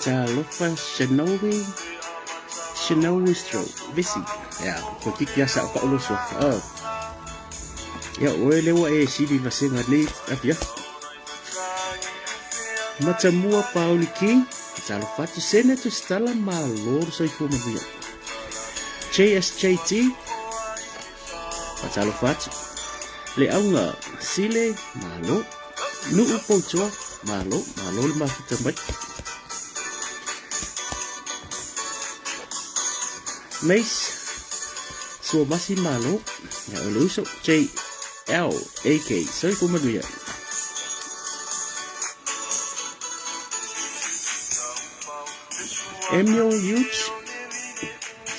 Talofa Shinobi Shinobi Stroke Visi ia ko kiki asa o paulo sofa oh ia oe le ua e sili vasega nei afiafi Matamua Pauli King Talofa atu Sene Tusitala malo le soifua manuia JSJT Faatalofa atu Le auga Sile malo Nuu Poutoa malo malo le mafuta mai Mace Suamasi malo ia o le uso JLAK soifua manuia. Emil Hughes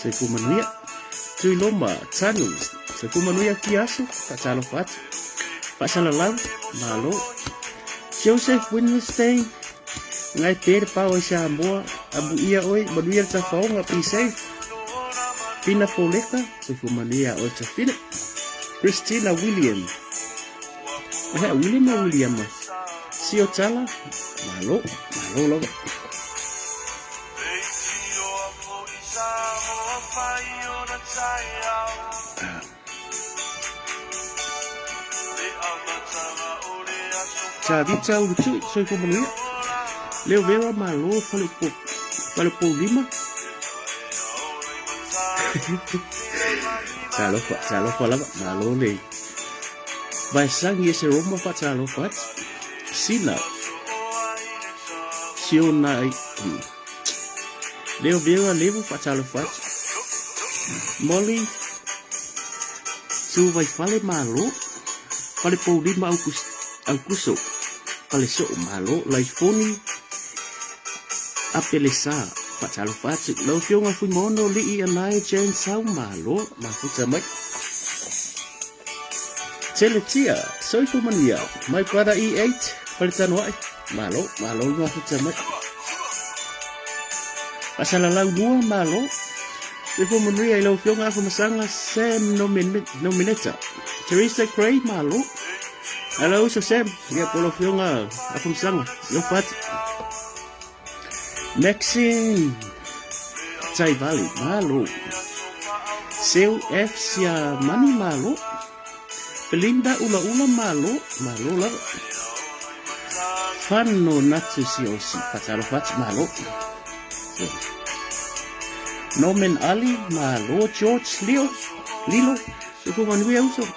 soifua manuia. Tuiloma Tanu soifua manuia ki aso faatalofa atu. Faasalalau malo. Joseph Winstein ngai pea le pao i Samoa amuia oe manuia le tafaoga be safe. Pina Poleka soifua manuia oe Tafina. Christina William Hea William a William Sio Tala malo malo lava. Tavita Ulutui, soifua manuia. Leo Vera malo fale fale lima. Talofa, talofa lava, malo le. Vaesangi e se Roma faatalofa atu. Sina. Siona ai. Leo Vera Levu faatalofa atu. Molly Suvaifale malo. Fale Poulima Aukuso. Fale Soo malo. Laifoni Apelesa faatalofa atu. Lau Afioga Fuimaono Lii Anae Jane Sau malo. Mafuta mai. Teletia, soifua manuia. My brother E8, Faletanoa'i, malo, malo le mafuta mai. Faasalalau lua, malo. Soifua manuia i lau Afioga Afamasaga Sam Nomineta. Teresa Gray, malo. Hello, uso Sam. Ia, po lau Afioga Afamasaga. Alofa atu. Maxine Taivali, malo. Seu F Siamani, malo. Belinda Ulaula, malo, malo lava. Fano Natsu Siosi, faatalofa atu, malo. Norman Ali, malo. George Leo, Lilo, soifua manuia uso.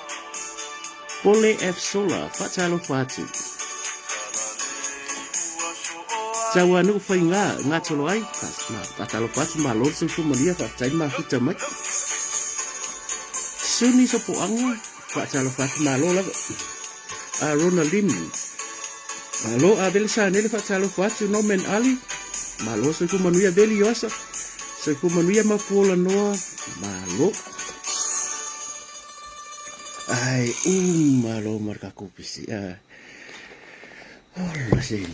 Pole F Sola, faatalofa atu. Tauanuu Faigā, Ngatolo ai, faatalofa atu, malo le soifua manuia, faafetai le mafuta mai. Suni Sopoaga, faatalofa atu, malo lava. Arona Lim, malo. Avele Sanele, faatalofa atu. Norman Ali, malo soifua manuia. Veli Ioasa, soifua manuia. Mapuola Noa, malo. Ai, malo ma le tatou pisi. Ola se.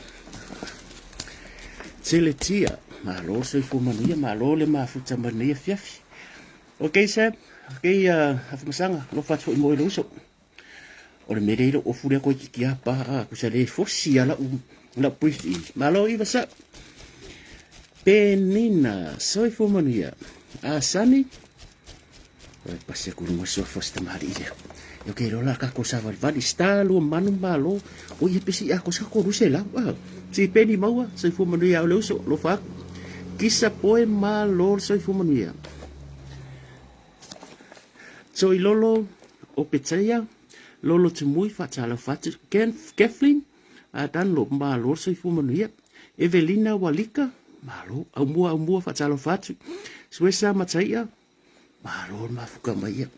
Tele tia, malo le soifua manuia, malo le mafuta mai lenei afiafi. Ok Sam, ok Afamasaga, alofa atu foi mo e le uso. O le mea lea i lou ofu lea koe kiki a pa a kusa le fosi a lau lau brief i. Malo i wasa. Penina, soifua manuia. Asani, Oi pasi aku lunga suafa se tamalii lea. E ok loa la kako savalivali star lua manu malo o ia pesi a ko sa ko ruse la. Ah, si peni maua soifua manuia o le uso lofa aku. Kisa poe malo soifua manuia. Toi lolo o Petaia, lolo tumui faatalofa atu. Ken Kathleen, a Dunlop, malo soifua manuia. Evelina Walika, malo, aumua aumua faatalofa atu. Suesa Mataia, Malo le mafuka mai ia.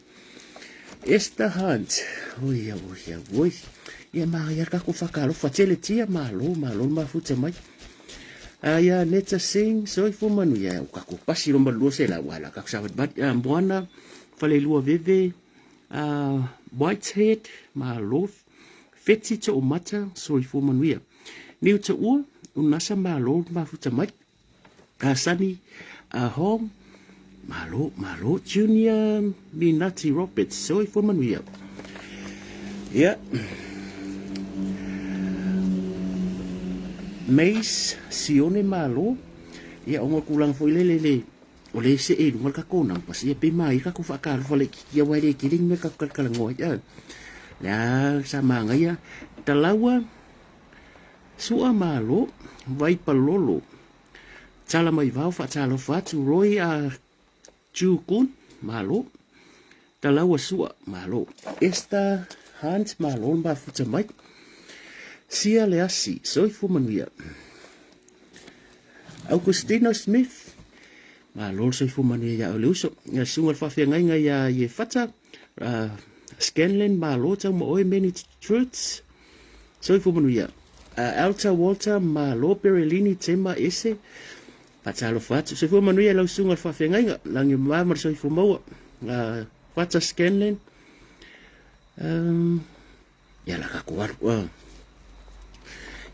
Esther Hunt, oi au, oi au, oi. Ia māia ka ko whakaalofa tele tia, malo, malo le mafuta mai. A ia Neta Singh, soifua manuia, o kako pasi loma 200, wala kako savat bat, Moana, Falelua Veve, Whitehead, malo, Feti To'omata, soifua manuia. Niu Ta'ua, Unasa malo le mafuta mai. Sunny Hong, malo, malo, Junior Minati Roberts, soifua manuia. Ia. Mace Sione Malo, ia o ngā kūlanga foi lele le o le se e lunga le kako nang pas ia pe mai kako whakaalofa le ki kia waere ki ringi me kako kalakala ngoa ia. Le a sa manga ia talaua Sua Malo, Vaipalolo, Tala mai vao faatalofa atu Roy a Chu Kun, Malo, Talaua Sua, Malo, Esther Hunt, Malo le mafuta mai, Sia Leasi, Soifua Manuia, Augustino Smith, Malo le soifua manuia ia le uso, ia suga le faafeagaiga ia Iefata, Scanlon, Malo tau ma oe Many Truths, Soifua manuia. Alta Walter Malo Perelini Tema Ese Faatalofa atu. Soifua manuia i lau susuga i le faafeagaiga. Lagi mama ma le soifua maua. Fata Scanlan. Ia la kako alu.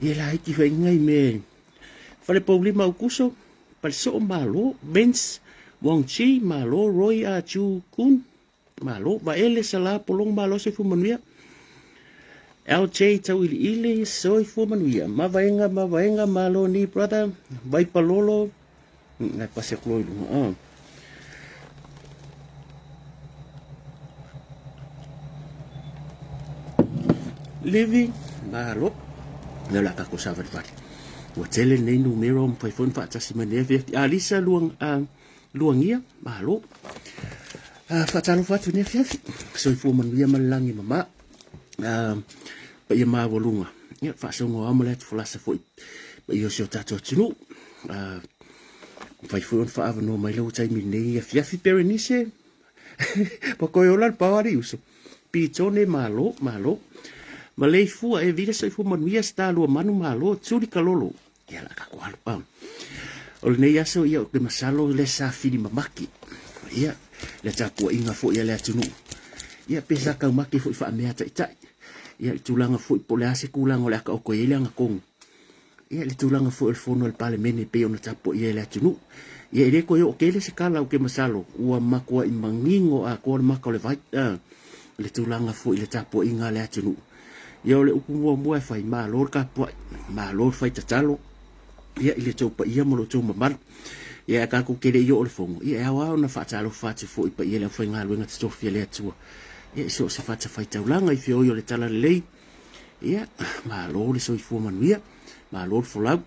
Ia la iki whainga i me Whare Paulima Ukuso, Palisoo Malo, Vince Wong Chi, Malo, Roy A. Chu Kun, Malo, Vaele Sala Polong Malo Soifua Manuia, LJ Tauiliili Soifua Manuia, Mavaenga Mavaenga Malo ni brother, Vaipalolo, ngai pasi aku loi lunga. Ah. Living Malo, leo la kako sa vali. Ua tele nei numero mawhai foi na whaatasi mai nei afiafi. Alisa Luang, Luangia, malo. Faatalofa atu nei afiafi. Soifua manuia ma le lagi mama. Paia maualuga. Ia, faasogo ao ma le atu falasa foi paia o si o tatou atunuu. Mafai foi ona faaavanoa mai lau taimi lenei afiafi Berenice. Ua koe ola le pao alii uso. Pitone malo, malo. Maleifua e vila soifua manuia star lua manu malo tuli kalolo. Ia la kako alu. Ah. O lenei aso ia o te masalo le sa fili mamaki. Ia le tapuaiga foi a le atunuu. Ia pe sa kaumake foi faamea taitai. Ia le tulaga foi po o le a se kulaga o le aka oko i ai le agakogu. Ia le tulaga foi o le fono a le Palemene pei ona tapuaia e le atunuu. Ia e le koe oo tele se kala o ke masalo ua makuai manino atoa le maka o le vai. Ah, le tulaga foi i le tapuaiga a le atunuu. Ia o le upu muamua e fai, malo le tapuai, malo le fai tatalo, ia i le tou paia ma lo outou mamalu. Ia ae tatou te le i oo i le fono, ia e ao lava ona faatalofa atu foi i paia i le aufaigaluega totofi a le Atua. Ia i so o se fatafaitaulaga i feoi o le Talalelei, ia malo le soifua manuia, malo le folau.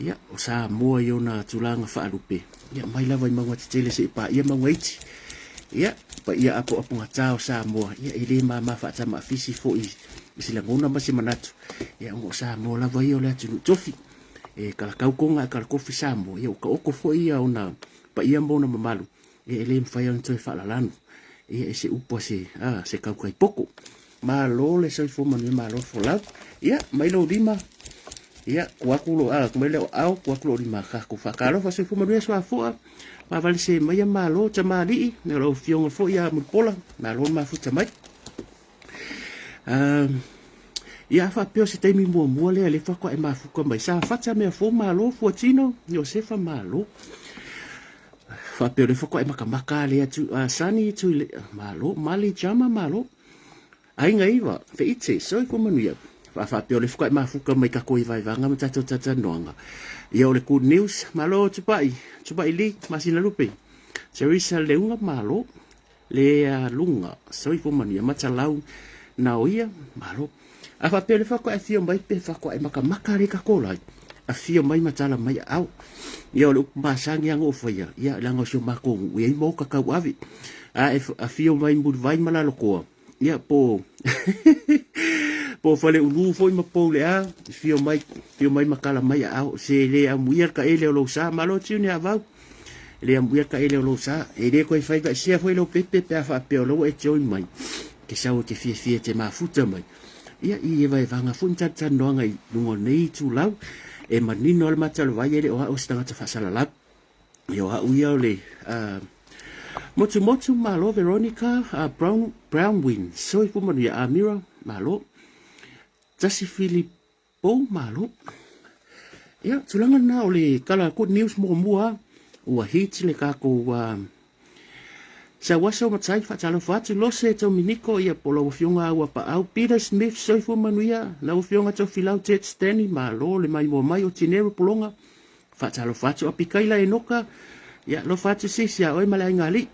Ia o Samoa i ona tulaga faalupe, ia mai lava i mauga tetele seia paia mauga iti. Ia paia apoapogata o Samoa, ia e le mama faatamaafisi foi i se lagona ma se manatu. Ia ona o Samoa lava ia o le atunuu tofi. E kalakau koga e kalakofi Samoa, ia ua taoto foi ia ona paia ma ona mamalu. Ia e le mafai ona toe faalalanu. Ia e se upu a se, a, se kaukai poko. Malo le soifua manuia, malo le folau. Ia, mai lou lima. Ia, ku aku lo, a, mai leo ao, ku aku lo lima. Ka ku whakalofa soifua manuia soafua. Pāwale se mai a malo, tamalii, me lau fionga foi a Mulipola. Malo le mafuta mai. Ia, a faapea o se taimi muamua lea le faatoa e mafuta mai. Sa fata mea fou malo, Fuatino, Iosefa malo. Faapea o le faatoa e makamaka le atu, Sani Tui, malo, Mali Jama malo. Aiga iva, feite, soifua manuia. Faapea o le faatoa e mafuta mai tatou i vaevaga ma tatou talatalanoaga. Ia o le good news, malo Tupai, Tupai Lee, Masina Lupe. Teresa Leunga malo. Le luga, soifua manuia, matalau nao ia, malo. A faapea le faatoa e afio mai pe faatoa e makamaka le tatou lai, afio mai ma tala mai aao. Ia o le upu masani lava na ou faia, ia leaga o si o matou nuu e i ai maota tauave. A e afio mai Mulivai ma Lalotoa, ia po po Faleulu foi ma Pouleā, afio mai, afio mai ma tala mai aao, se le amuia le taele o lou sa, malo Junior Avau. E le amuia ka ele o lou sa. E le koe fai vaesea foi lou pepe pe a faapea o lou e join mai. Ke sau e te fiafia e te mafuta mai, ia i evaevaga foi ma talatalanoaga i luga o lenei itulau. E manino lava le mata o le vai e le o au o se tagata faasalalau. Ia o au ia o le Motumotu, malo Veronica Brown, Brownwin, soifua manuia Amira, malo. Tasi Filipo, malo. Ia, tulaga lena o le tala good news muamua ua hit le tatou Sauaso Matai, faatalofa atu Lose Tominiko, ia po lau afioga Aua Paau, Peter Smith, soifua manuia, lau afioga Tofilau Ted Stanley, malo le maimoa mai o Tinero Pologa, Faatalofa atu Apikaila Enoka, ia alofa atu sis ia oe ma le aiga alii.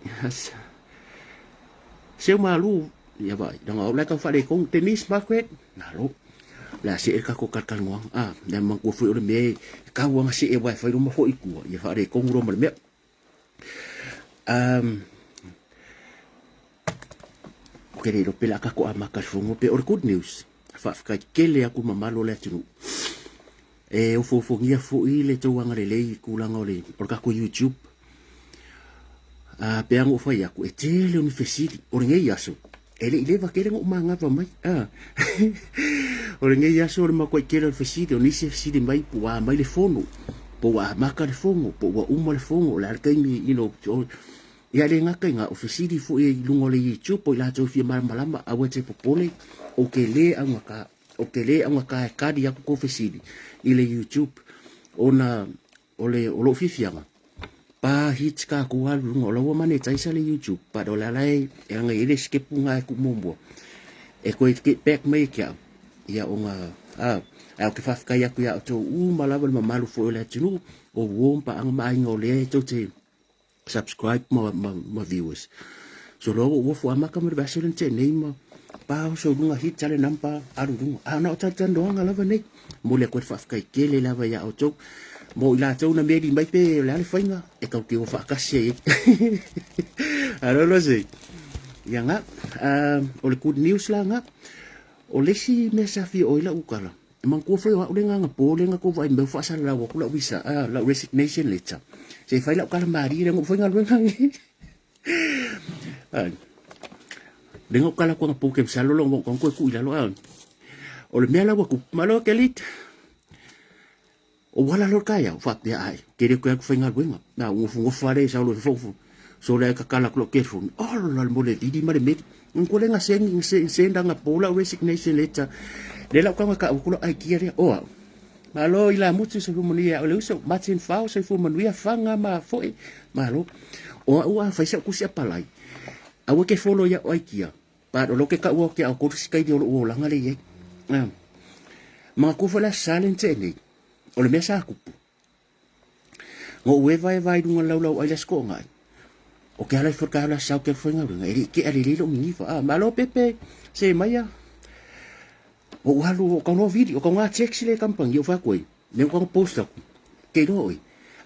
Seu malu, ia vai, leaga o au la e tau faaletonu. Denise Margaret, malo. Le a see le tatou talatalanoaga. Ah, le manatua foi o le mea e tau ana see aua e fai loa ma foi i tua, ia faaletonu loa ma le mea. Ou te le iloa pe le a tatou amata i le fono pe o le good news. Faafetai tele atu i mamalu o le atunuu. E ofoofogia foi le tou agalelei i tulaga o le, o le tatou YouTube. A, pe ana ou fai atu, e tele o ni fesili. O lenei aso, e le i leva tele ona ou manava mai. A. o lenei aso o le matuai tele o le fesili, o nisi e fesili mai po ua a mai le fono, po ua amata le fono, po ua uma le fono, o le a le taimi, you know, o, ia le gata i ina, o fesili foi i luga o le YouTube, o i latou e fia malamalama, aua e te popole, ou te le augata, ou te le augata e kali atu kou fesili i le YouTube, ona o le o lou fiafiaga, pa hits tatou alu i luga, o la ua monetize le YouTube, but o le ala e aga i ai le sikepu lena e tuu muamua, e toe get back mai ia te au, ia ona, a, ae ou te faafetai atu ia outou uma lava le mamalu foi o le atunuu, o uo ma paaga ma aiga o lea e tou te subscribe ma, ma, ma viewers. So loa ua uafu amata mai le vaiaso lea na tea nei ma pa oso i luga hit ale number alu i luga. A na o talatalanoaga lava nei. Momoli atu ai le faafetai tele lava ia outou. Mo i latou na meli mai pe o le a le faiga e tatou te o faatasi ai. Alo lo se. Ia nga, o le good news la nga. O le isi mea sa fia o i lau tala. E manatua foi o au le agaga po lea na tou vaai mai faasalalau atu lau visa, lau resignation letter. Se i fai lau tala malie lea na ou faigaluega ai. Lea na ou tala atu anapo ke masalo lou mau toe tuu i lalo. O le mea la ua tupu, malo Kelit. O ua ala loa le taeao, faapea ai, ke le toe alu faigaluega. Na ou nofonofo lava lea i sau loa i fofo. So lea tatala atu lau telefoni, ola le mole vili ma le meli. Manatua lea na send, na send anapo lau resignation letter. Lea la ou tago e tau atu lau idea lea, o au. Malo i la motu soifua manuia ia au le uso, Martin Fao soifua manuia, Faga ma Foe, malo. O au a fai sau tusi apalai, aua e te follow i au idea, but o lea ou te taua atu ia outou le isi taimi o lou olaga lea e i ai. Manatua foi le Aso Sa lea na tea nei, o le mea sa tupu, na ou evaeva i luga o le laulau ai le Aso Toonai, o ke ala i fo le taeao le Aso Sa ou te alu faigaluega, e le i tea lelei lou niniva. Malo Pepe, se maia. Ou alu, o kau noa vili, o kau ngā text le kampangi, o whai atu ai, me o kau post aku, kei roa oi,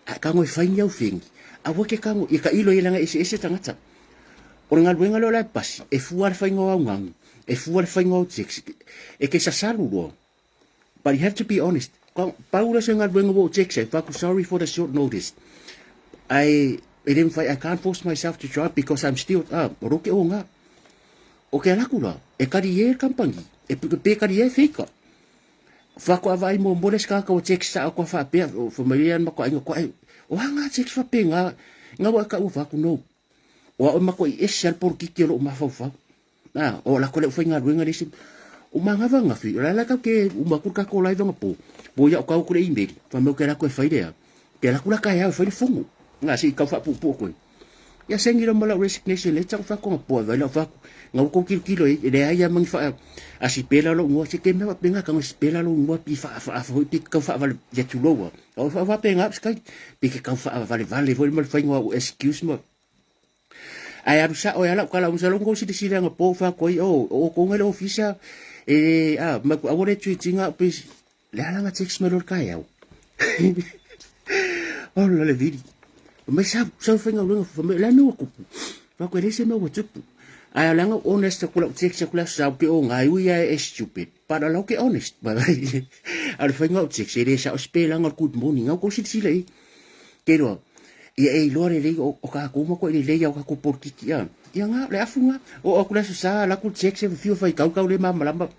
a kango e whai ni au whengi, a wake kango, ia ka ilo i langa ese ese tangata. O le galuega lea o la e pasi, e fua le whainga o au ngangu, e fua le whainga o au text, e ke sasalu loa. But you have to be honest. Pau la se galuega ua ou text ai, whaku sorry for the short notice. I, e le mawhai, I can't force myself to drive because I'm still, o roke o ngā. O ke ala aku la, e kari e kampangi, e pe kari e feika. Whako a vai mo mole ska ka o text sa ko fa pe o fa mai an mako ainga ko ai. O hanga text fa pe nga nga wa ka u fa ku no. O a o mako i ese al por kiki o lo ma fa fa. Na, o la ko le fa nga ruenga le O manga vanga fi, o la la ka ke u ma ku ka ko lai vanga po. Po ia o ka ku le email. Fa me ke la ko e fai lea. Ke la ku la ka ia fai le fongo. Nga si ka fa pu pu ko. Ia sengi lo ma lau resignation letter ko whakonga poa vai lau whaku. Ngau kou kilo kilo e le ai mangi wha a si pela lo ngua se ke mea penga kanga si pela lo ngua pi wha wha wha pi kau wha vale ia tu loa. Kau wha wha penga skai pi ke kau wha vale vale foi mal whaingoa o excuse mo. Ai aru sa o ala kala unsa longo si si nga po wha koi o o ko ngale ofisa e a ma ku awore tui tinga pi le ala nga text me lor kai au. Oh la le vili. Mai sa sa whainga ulenga fa me la no kupu. Fa ko le se me wa tupu. Ai ala nga honest ku la text ku la sa ke o ngai ui e stupid. But ala ke honest. Ba ala whainga o text e le sa o spela nga good morning au ko si si le. Ke roa. Ia e iloa le lei o ka kuma ko le lei au ka ko porkiki a. Ia nga, le afu nga. O aku le aso sa, la ku check se fiu fai kau kau le malamalama.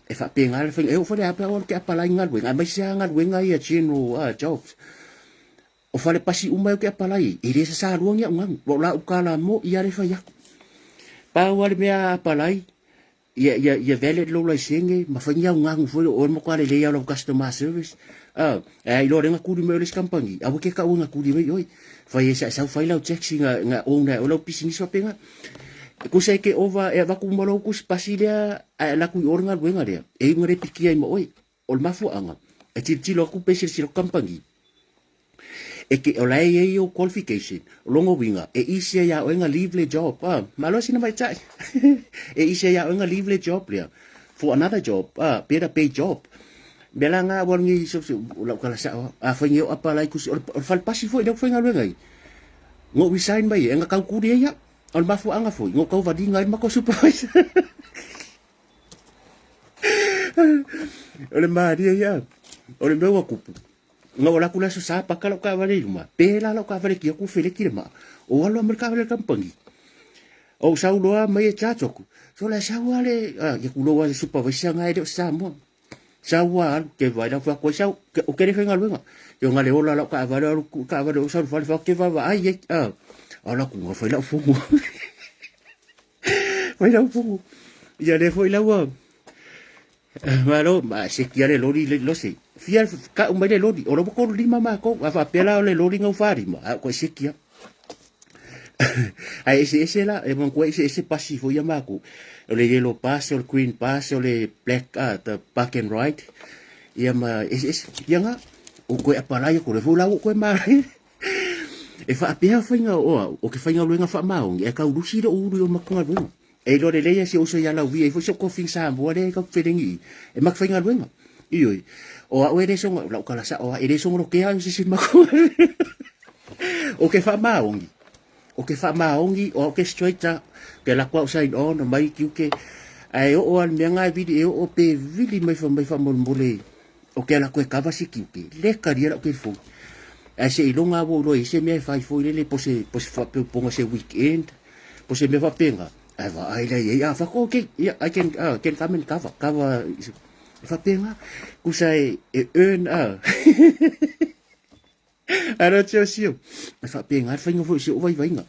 E faapena le faiga. E oo foi le a pe a ua alu ke apalai galuega, aemaise lava galuega ia general jobs. O fale pasi uma e ke apalai ai, e le sasalua ni augagu. Ua o la ukala mo ia le fai aku. Pau lava le mea a apalai, ia, ia, ia valid lou laisene, ma fai ni augagu foi o oe matua lelei lava o lau customer service. Ah, e iloa lea na kuli mai oe le isi kamupani, aua ke kau e na kuli mai oe. Fai e sau fai lau taxi na, na own ai oe lau pisinisi faapena. Kusa e ke ova e avatu uma lou tusi pasi lea ae alu atu i o le galuega lea, e iu na le pikia ai ma oe. O le mafuaaga, e tilotilo atu pe silasila atu kamupani, e ke, o la e i ai ou qualification, o lona uiga, e easy ai ia oe na leave le job. Ah, malo sina maita'i. E easy ai ia oe na leave le job lea for another job, ah, better pay job. Mea la nga ua lenei so so lau kala sao, a fai nei o apa lai kusi, o le falepasi foi lea ua faigaluega ai. Na ou resign mai ai, e na tau kuli ai au. O le mafuaaga foi, na ou tau valiga ai le matou supervisor. O le malie ia, o le mea ua tupu, na ou alu atu le aso sa paka lau taavale i luma, pela lau taavale ki atu feleki le maa, ou alu lava ma le taavale a le kamupani. Ou sau loa mai e charge atu, so la e sau lava le, ia tulou lava le supervisor na e le o se Samoa. Sau lava alu, ke vaai lau fai atu ai sau, ou te le faigaluega. Ia na le ola lau taavale, alu tuu taavale ou sau i le fale, fai atu ke vaavaai ai, alu atu na fai lau fono. Fai lau fono. Ia lea foi lau malo, ma seki le loli le lose. Fia kau mai le loli, o la ua tolu lima matou, a faapea la o le loli na ua falima, a ua seki lava. Ae eseese la, e manatua eseese pasi foi ia matou. O le yellow bus, o le green bus, o le black, the park and ride. Ia ma eseese. Ia nga, o koe apalai aku, le foi la ua koe marae. E faapea faiga o au, o ke faigaluega faamaoni, e tau lusi lou ulu i o matou galuega. E iloa lelei e si ou uso ia Lauvi ai foi si ou kofing Samoa lea e tau felegi i, e matou faigaluega. Ioe, o au e le soga, lau tala sao lava, e le soga lokea au i se isi matou galuega. O ke faamaoni, o ke faamaoni, o au ke straight lava, ke alu atu au sign on, omai tiute, ae oo lava i le mea lena e vili, e oo pe vili mai fai mai faamolemole o ke alu atu e kava si tiute, le talia lau telefoni. Ae seiloga lava ua ou iloa e i ai se mea e fai foi lele po se po se faapeupoga se weekend, po se mea faapena, ae vaai la i ai, a fai atu, okay, yeah, I can, can come and cover, cover, e faapena, tusa e, e earn, Alo siosio. E faapena le faiga foi o si ou vaivaiga.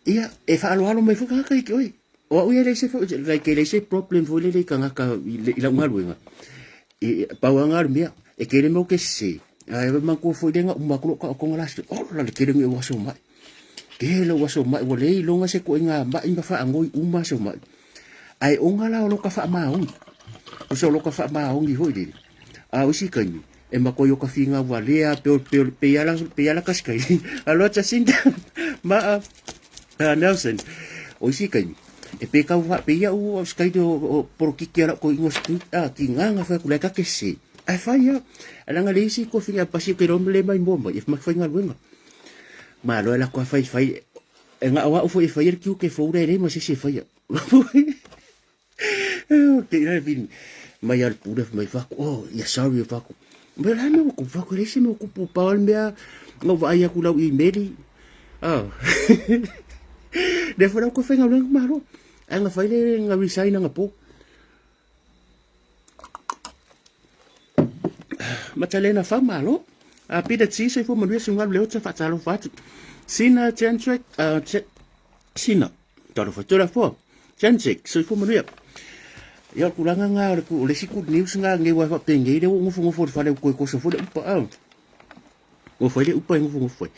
Ia, e faaaloalo mai foi tagata ia te oe. O au ia e leai se foi, like e leai se problem foi lele i tagata i lau galuega. E, pau lava na o le mea, e tele mea ou te sese, ae manatua foi lea na uma atu lou taotoga last week, ola le tele o ou aso mai. Tele ou aso mai, ua le iloga se ituaiga mai ma faanoi uma aso mai. Ae ona la o lo ka faamaoni. Tusa o lo ka faamaoni foi lele. A o isi taimi, e matua i o ka finau valea pe o pe pe ala pe ala kasi kai. Aloha Jacinda ma Nelson. O isi taimi, e pe kau fa pe ia u o skai o, o porokiki ala ko ingo street a ki nganga fa kula ka ke se. Ai fai ia. Alanga le isi ko finga pasi ke rom le mai mo mai e ma fai ngaluenga. Ma lo la ko fai fai e nga au foi e fai le kiu ke foura e le ma se se faia. Ke ina vini mai al pule mai faku oh ya sorry faku. Me la me ku faku le se me ku pu pa le mea no vai aku lau email. Ah. Le fo ko fenga le malo. Ai nga fai le nga resign nga po. Matalena fa malo. A Peter T soifua manuia sungalu leo tsa faatalofa atu. Sina Chantrek Sina talofa atu la foa. Chantrek soifua manuia. Ia o tulaga nga o le o le isi good news nga ngei wa faapengei lea ua nofonofo i le fale ua toe koso foi le upa a. Ua fai le upa e nofonofo ai.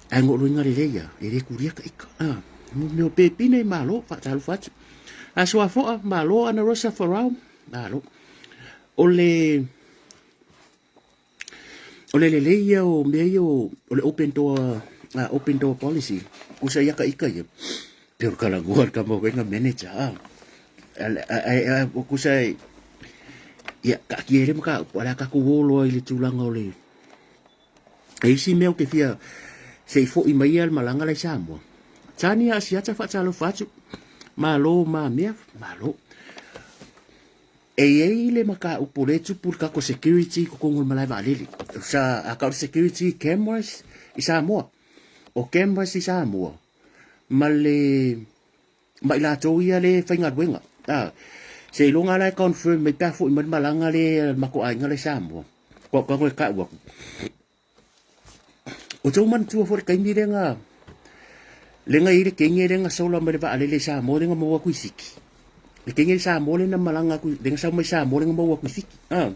Ae ngo loinga lelei ia, e le kulia ka ika. A, mo mea o pepi nei malo, faatalofa atu. A Suafoa, malo Ana Rosa Farao, malo. O le o le lelei ia o mea ia o, o le open door, open door policy. Kusa ia ka ika ia. Pe o le kalagua le kama o manager. A, a, a, kusa e, ia, ka ki e le maka, ala ka ku wolo i le tulaga o le, e isi mea o ke fia, se i fo'i mai ia le malaga la i Samoa. Tani a siata faatalofa atu, malo ma mea, malo. E i ai le mataupu o lea e tupu i le tatou security i totonu o le malae vaalele. Sa, a tau o le security cameras i Samoa. O cameras i Samoa, ma le ma i latou ia le faigaluega. A, seiloga la e confirm mai pe a foi mai le malaga le a le matou aiga la i Samoa. Kua kua e kau aku. O tou manatua foi le taimi lea na lea na i ai le kenge lea na sola mai le vaalele i Samoa lea na maua atu i Fiti. Le kenge i Samoa lea na malaga atu lea na sau mai Samoa lea na maua atu i Fiti. A,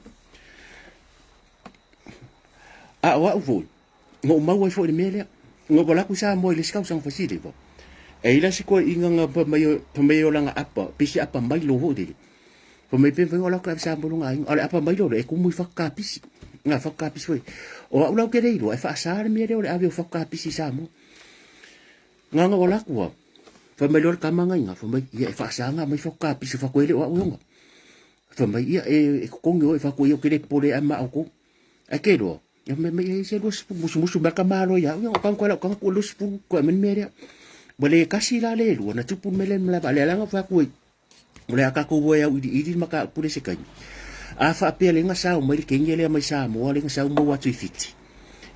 a o au foi, na ou maua ai foi i le mea lea. Na ou alu atu i Samoa i le isi tausaga fasileva, e i ai la si toeaina na fai mai, fai mai e ola apa, pei se apa mailo foi lele. Fai mai pe mafai ona alu atu e ave Samoa i lona aiga. A o le apa mailo lea, e tumu i fatu kapisi. Na fatu kapisi foi. O au la ou te le iloa, e faasa le mea lea o le ave o fatu kapisi i Samoa. Na ona ou alu atu lava, fai mai loa le tama na i ina, fai mai, ia e faasa ona aumai fatu kapisi, fatu e le o au e ona. Fai mai, ia e totogi oe, fai atu, ia ou te le popole e ma outou. Ae te iloa, ia fai mai, e se 20, musumusu mai ka malo ia au, ia o tau lau tanga ku 20, ku ai mea lea. Ua le kasi la le lua, na tupu mele mele va le alanga fa ku o le a tatou o e auiliili le mataupu lea i se taimi. A faapea lea na sao mai le kenge lea mai Samoa lea na sau maua atu i Fiti,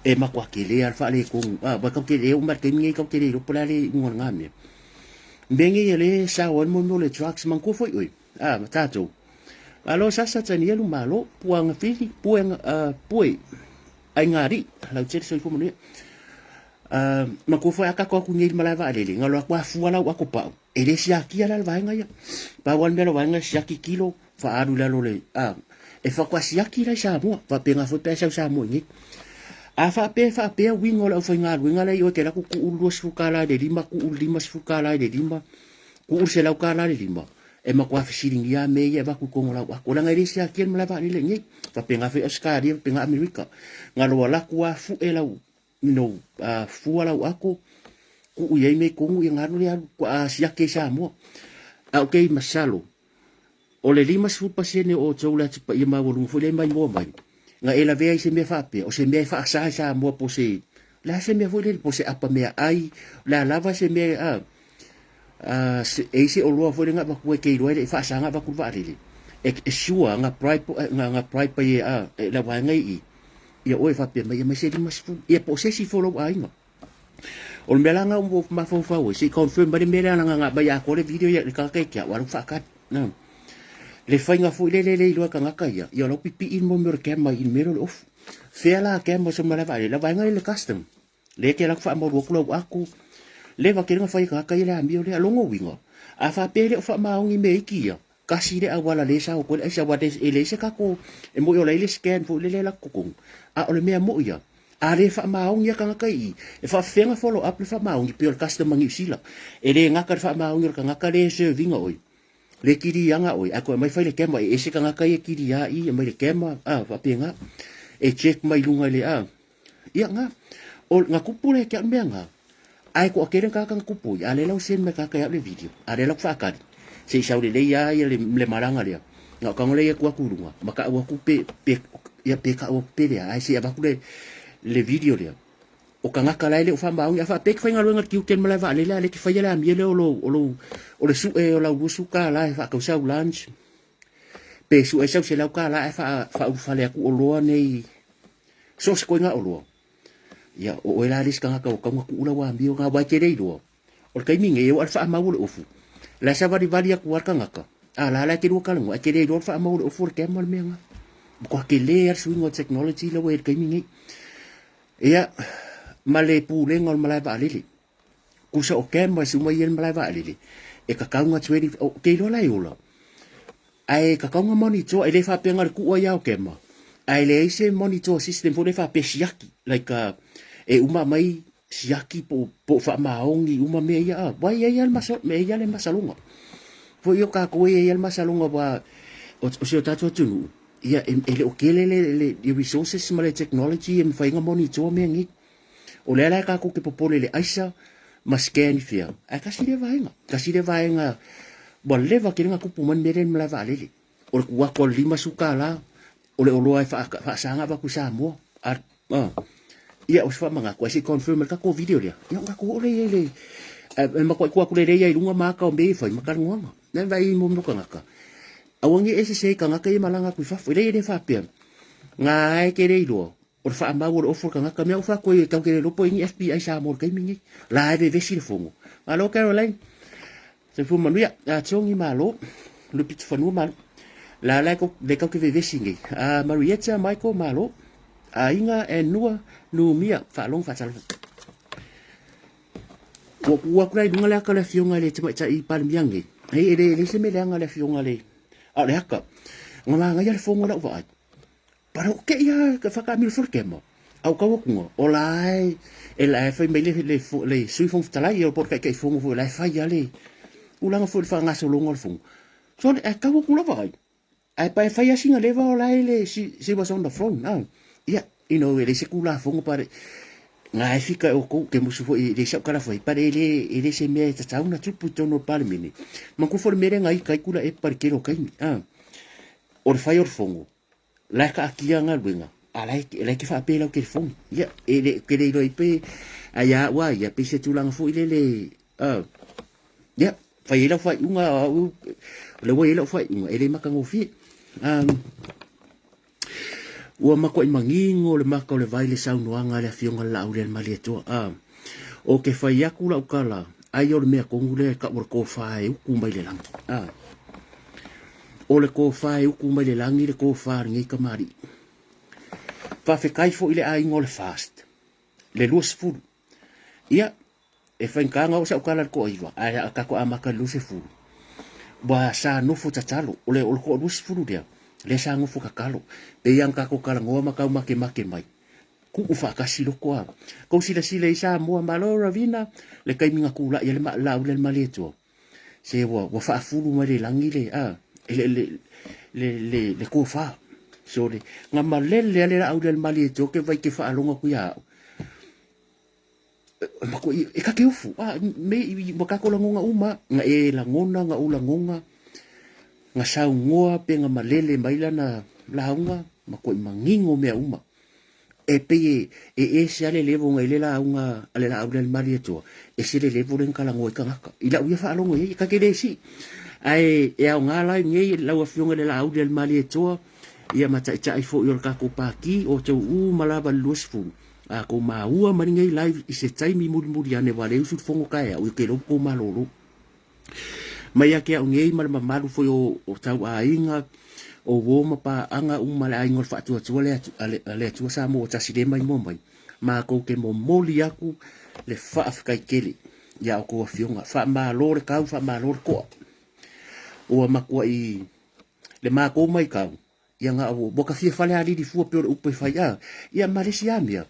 e matua tele lava le faaletonu. A, aua tatou te le oo mai i le taimi lenei tatou te le iloa po o le a le iuga o lena mea. Mea nei o lea e sao ai le mea o le drugs, manatua foi oe, a, ma tatou. Malo sasa Tanielu, malo, Puaga Fili, Puega, Pue, Aiga Alii, lautele soifua manuia. Manatua foi a tatou atu nei i le malae vaalele, na alu atu lava fua lau ato pau, E le siakia la le vaega ia. Pau lava le mea o le vaega e siaki kilo, faaalu i lalo o le, a, e faatoa siaki la i Samoa. Faapena foi pe a e sau i Samoa i nei. A faapea e faapea uiga o le aufaigaluega la i o e te alu atu tuu le $20 i le lima, tuu le $50 i le lima, tuu le $100 i le lima, e matua fesiligia lava mea ia e avatu i totonu o lau ato, leaga e le siakia le malae vaalele i inei. Faapena foi Ausetalia, faapena Amerika. Na o le alu atu lava fue lau, you know, fua lau ato, tuu i ai mea i totonu, ia ona alu lea alu, faatoa siaki ai Samoa. Ae ou te masalo, o le 50% o outou le Atu Paia maualuga foi lea e maimoa mai, na e lavea i se mea faapea, o se mea e faasa i Samoa po o se, o le a se mea foi lele, po o se apa meaai, o le a lava se mea, a, e i ai se oloa foi lea na avatua e te iloa e le i faasa ona avatu i le vaalele, e sure na bribe, na bribe ai e le vaega i i, ia oe faapea mai, aumai se 50, ia po o se isi foi o lou aiga. O le mea la lena ua mafaufau ai, se i confirm mai le mea lea leaga na aumai atoa le video ia i le tagata ia te au, a o la ua faatali. Le faiga foi lele e le iloa e tagata ia, ia o la ua pipii le mea o le camera i le mea lea o le ofu. Fea la camera sa malae vaalele, la vaega lea i le custom. Lea e te alu atu faamalu atu lau ato, leva tele na fai e tagata ia le amio lea. Lona uiga, a faapea e le o faamaoni mea iti ia, kasi le auala lea e sao atu ai le aisa, aua e leai se tatou, e moni o la e i ai le scan foi lele e alu atu i totonu, a o le mea moi lava, a le faamaoni lava tagata i i, e faapefea ona follow up le faamaoni pei o le customer Niu Sila. E le gata i le faamaoni o le tagata lea e serve ina oe, le kiliaga oe, ae toe aumai fai le camera, e ese tagata ia e kilia i i, aumai le camera, a, faapena. E check mai luga i le, a, Ia, na, o, na tupu le ke au mea na, ae toatele tagata na tupu ai, a lea la ua send mai tagata ia au le video, a lea la ua faatali, se i sau lelei lava ia le, le malaga lea, na o tago lea ia tuu atu i luga, ma tau atu pe, pe, ia pe tau atu pe leai, ae se i avatu le, le video lea. O tagata la e le o faamaoni, a faapea e te faigaluega i le tiute i le malae vaalele, a lea e te faia le amio lea o lou, o lou, o le sue o lau $20 e faatau sau lunch, pe sue sau $100 ae faaulufale atu oloa nei So o se koiga oloa, ia o oe la le isi tagata ua tatau ona tuu lau amio na, aua e te le iloa. O le taimi nei, e oo lava i le faamau o le ofu, o la e savalivali atu lava le tagata, a o la la e te lua talanoa, ae te le iloa le faamau o le ofu o le camera le mea lena. Matua tele lava le suiga o le technology lea ua i ai i le taimi nei. Ia, ma le pulega o le malae vaalele. Tusa o cameras uma ia i le malae vaalele, e tatau ona 20, ou te iloa la e ola, ae tatau ona monitor, e le faapea na o le tuu ai lava o camera, ae leai se monitor system foi lea faapea siaki, like e uma aumai siaki po o faamaoni uma mea ia, aua e i ai lava le, e i ai lava le masaloga. Foi o tatou e i ai lava le masaloga aua o si o tatou atunuu, ia e le o tele le resources ma le technology e mafai ai ona monitor mea nei. O lea la tatou te popole i le aisa ma scan i fea, ae tasi lea vaega, tasi lea vaega ua leva tele na tupu mai le mea lea i le malae vaalele. O le tuu atu o le $50 o le oloa e faasaga avatu i Samoa. A, ia, o se faamanatu, ae se i confirm mai le tatou video lea, ia ona tatou oo lea i ai i le, e matuai tuu atu lelei lava i luga ma ata o mea ia e fai ma talanoaga. Na vaai i mea o tagata, aua ne i e sese i tagata ia e malaga atu i fafo. E leai e le faapea, na e te le iloa. O le faamau o le ofu o le tagata, mea ua fai atu ai tatou te le iloa po o i ai ni FBI Samoa i le taimi lenei. La e vevesi le fono. Malo Caroline. Soifua manuia. A Tony malo. Lupitufanua malo. La la le tatou te vevesi nei. A Marietta Michael malo. Aiga Enua Numia faalogo faatalofa. Ua tuu atu la i luga le ata o le afioga i le Tamaitai Palemia nei. E le leai se mea leaga le afioga le a o le ata. Na manaia le fono lau vaai. Para o kei a ka whakamiro fo le kema. Au kau akunga, o la e, e la e whai mai le, le, le sui fong talai, e o por kai kai fongo fo, la e whai a le, ulanga fo le whangasologa o le fongo. So, e kau aku lava ai. Ae pa e fai a singa leva o la e le, she, she was on the phone, ah. Ia, you know, e le se kula fongo pare, ngā e fika e o kou, ke musu fo, e le sau kala fai, pare e le, e le se mea e tatau na tupu i tono o le palemene. Manku fo le mere ngā i kai kula e pare kero kaimi, ah. O le whai o le fongo, La e kaakia galuega, a la e, la e ke faapela o telefoni. Ia, e le, ke le iloa i pe, a ia au a ia, pe se tulaga foi lele, ia, fai ai lau faaiuga, au, o le ua i ai lau faaiuga, e le matagofie. Ua matuai manino le maka o le vai le saunoaga a le afioga i le Laaulialemalietoa. O ke fai aku lau tala, ai o le mea tonu lea e tau o le tofa e utu mai le lagi. O le tofa e utu mai le lagi le tofa a lenei kamali'i. Faafetai foi i le aiga o le FAST, le 20. Ia, e faigata ona oo sau tala i le toaiva, ae a tatou amata i le 20, ua sa nofo tatalo. O le, o le toa 20 lea, lea sa nofo tatalo. Pei lava ona tatou talanoa ma tau makemake mai, tuu faatasi loko a. Kou silasila i Samoa, malo Ravina, le taimi na tulai ai le Laauli a le Malietoa, se ua, ua faafulu mai le lagi le, a, le, le, le, le, le tofa. So le, na malele a le Laauli a le Malietoa ke vai ke faalogo atu ia au. E ka ke ofu, a, me, ua kako lagona uma, na e lagona, na ou lagona, na saunoa pe na malele mai lana lauga, ma koe manino mea uma. E pei e, e ese a le level ngai le lauga a le laau le Malietoa, ese le level le na talanoa ai tagata. I lau ia faalogo i ai, ta te le sii. Ae e aoga la nei lau afioga i le Laauli a le Malietoa, ia ma taitai foi o le tatou pati, o outou uma lava le 20, a tou maua mai lenei live i se taimi mulimuli ane ua le usu le fono taeao, ia ke iloa ua tou malolo. Mai ia te au nei ma le mamalu foi o, o tau aiga, o uo ma paaga uma le aiga o le faatuatua le atu, a le, a le Atua Samoa tasi le mai mua mai, matou te momoli atu le faafetai tele ia outou afioga. Faamalo le tau, faamalo le toa. Ua matuai le matou maitau, ia na ua ka fia falealili fua pei o le upu e fai a. Ia ma le isi lava mea,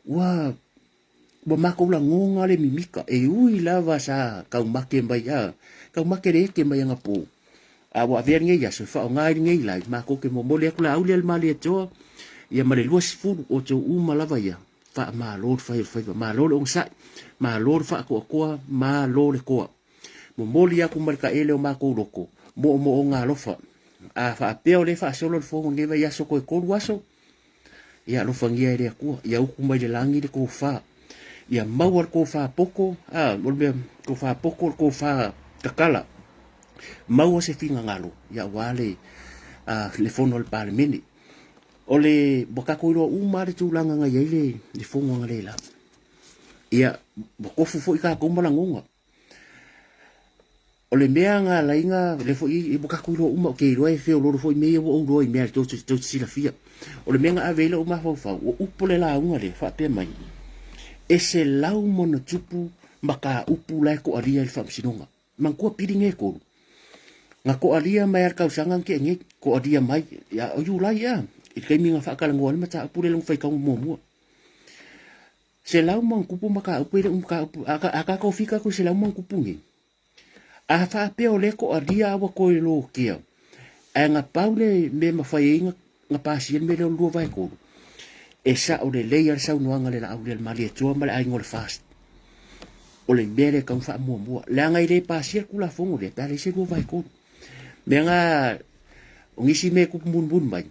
ua Ua matou lagona le mimika, e ui lava sa taumate mai a, taumate le eke mai anapo. A ua avea lenei aso e faaaoga ai lenei live, matou te momoli atu le auli a le Malietoa, ia ma le 20 o outou uma lava ia, faamalo le fai o le faiva, malo le onosai, malo le faatoatoa, malo le toa. Momoli atu ma le taele o matou loto, moomooga alofa. A faapea o lea e faasolo le fono i lenei vaiaso toe 3 aso, Ia alofagia e le Atua, ia utu mai le lagi le tofa, ia maua le tofa poto, a, o le mea, tofa poto, le tofa tatala, maua se finagalo, ia aua le, a, le fono a le Palemene. O le, ua tatou iloa uma lava le tulaga na i ai le, le fono analeila. Ia, ua tofu foi tatou ma lagona. O le mea na ala ai na, lea foi ua tatou iloa uma, ou te iloa e feoloolo foi mea ia ua ou iloa i mea tou te silafia. O le mea na ave ai lou mafaufau, ua upu le lauga lea, faapea mai, e 100+ mataupu la e toalia i le Faamasinoga. Manatua pili nei e tolu. Na toalia mai lava i le tausaga na tea nei, toalia mai, ia, o Iulai ea, i le taimi na faatalanoa ai le mataupu lea i lona faitauga muamua. 100+ mataupu e le o mataupu, a tatou fika atu i 100+ nei, a faapea o lea e toalia a ua toe lotea, ae na pau le mea e mafai ai ona pasia le mea lea o le 2/3, e sao lelei lava le saunoaga a le Laaulialemalietoa ma le aiga o le FAST. O le mea lea e tatau ona faamuamua, leaga e le pasia le Tulafono lea pe a leai se 2/3. Mea na, o nisi mea e tupu mulimuli mai,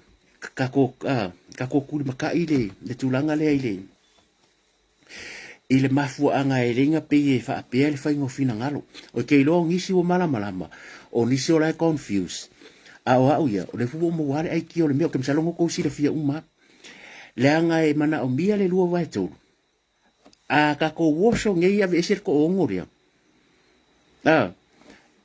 tatou tulimatai le tulaga lea i le i le mafuaaga e leai na pei e faapea le faiga o finagalo. Ou te iloa o nisi ua malamalama, o nisi o la e confuse. A o au ia, o lea foi ua ou maua le aikia o le mea, ou te masalo na outou silafia uma lava. Leaga e manaomia le 2/3. A tatou oso nei aveese le toaono lea, a,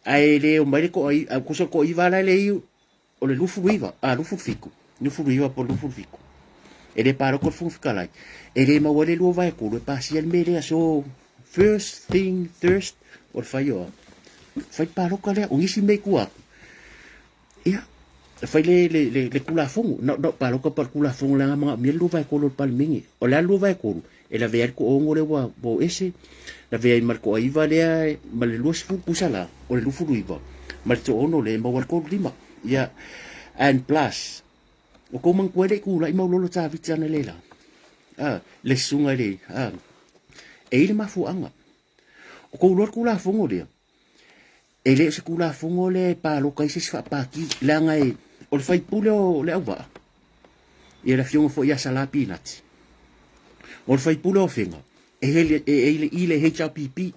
ae le omai le toa, tusa o le toaiva la e leai o le 29, a, 27, 29 po o le 27. E le palota le Fofoga Fetalai. E le maua ai le 2/3 e pasia le mea lea. So, first thing first, o le fai o a? Fai le palota lea. O nisi mea i tua atu, Ia, e fai le, le, le, le Tulafono, na, na o palota pa le Tulafono leaga manaomia le 2/3 o le Palemene. O le a le 2/3? E lavea ai le toaono lea ua, ua o ese, lavea ai ma le toaiva lea ma le 20, tusa la, o le 29, ma le toaono lea e maua ai le 35. Ia, and plus, o kou manatua e le i tulai maulolo Tavita analeila, a, le susuga i le, a, e i ai le mafuaaga. O kou iloa le Tulafono lea, E le o se Tulafono lea e palota ai se isi faapati, leaga e, o le faipule o Leauvaa, ia le afioga foi ia Salā Pinati, o le faipule o Afega, e hele, e, e, i le HRPP,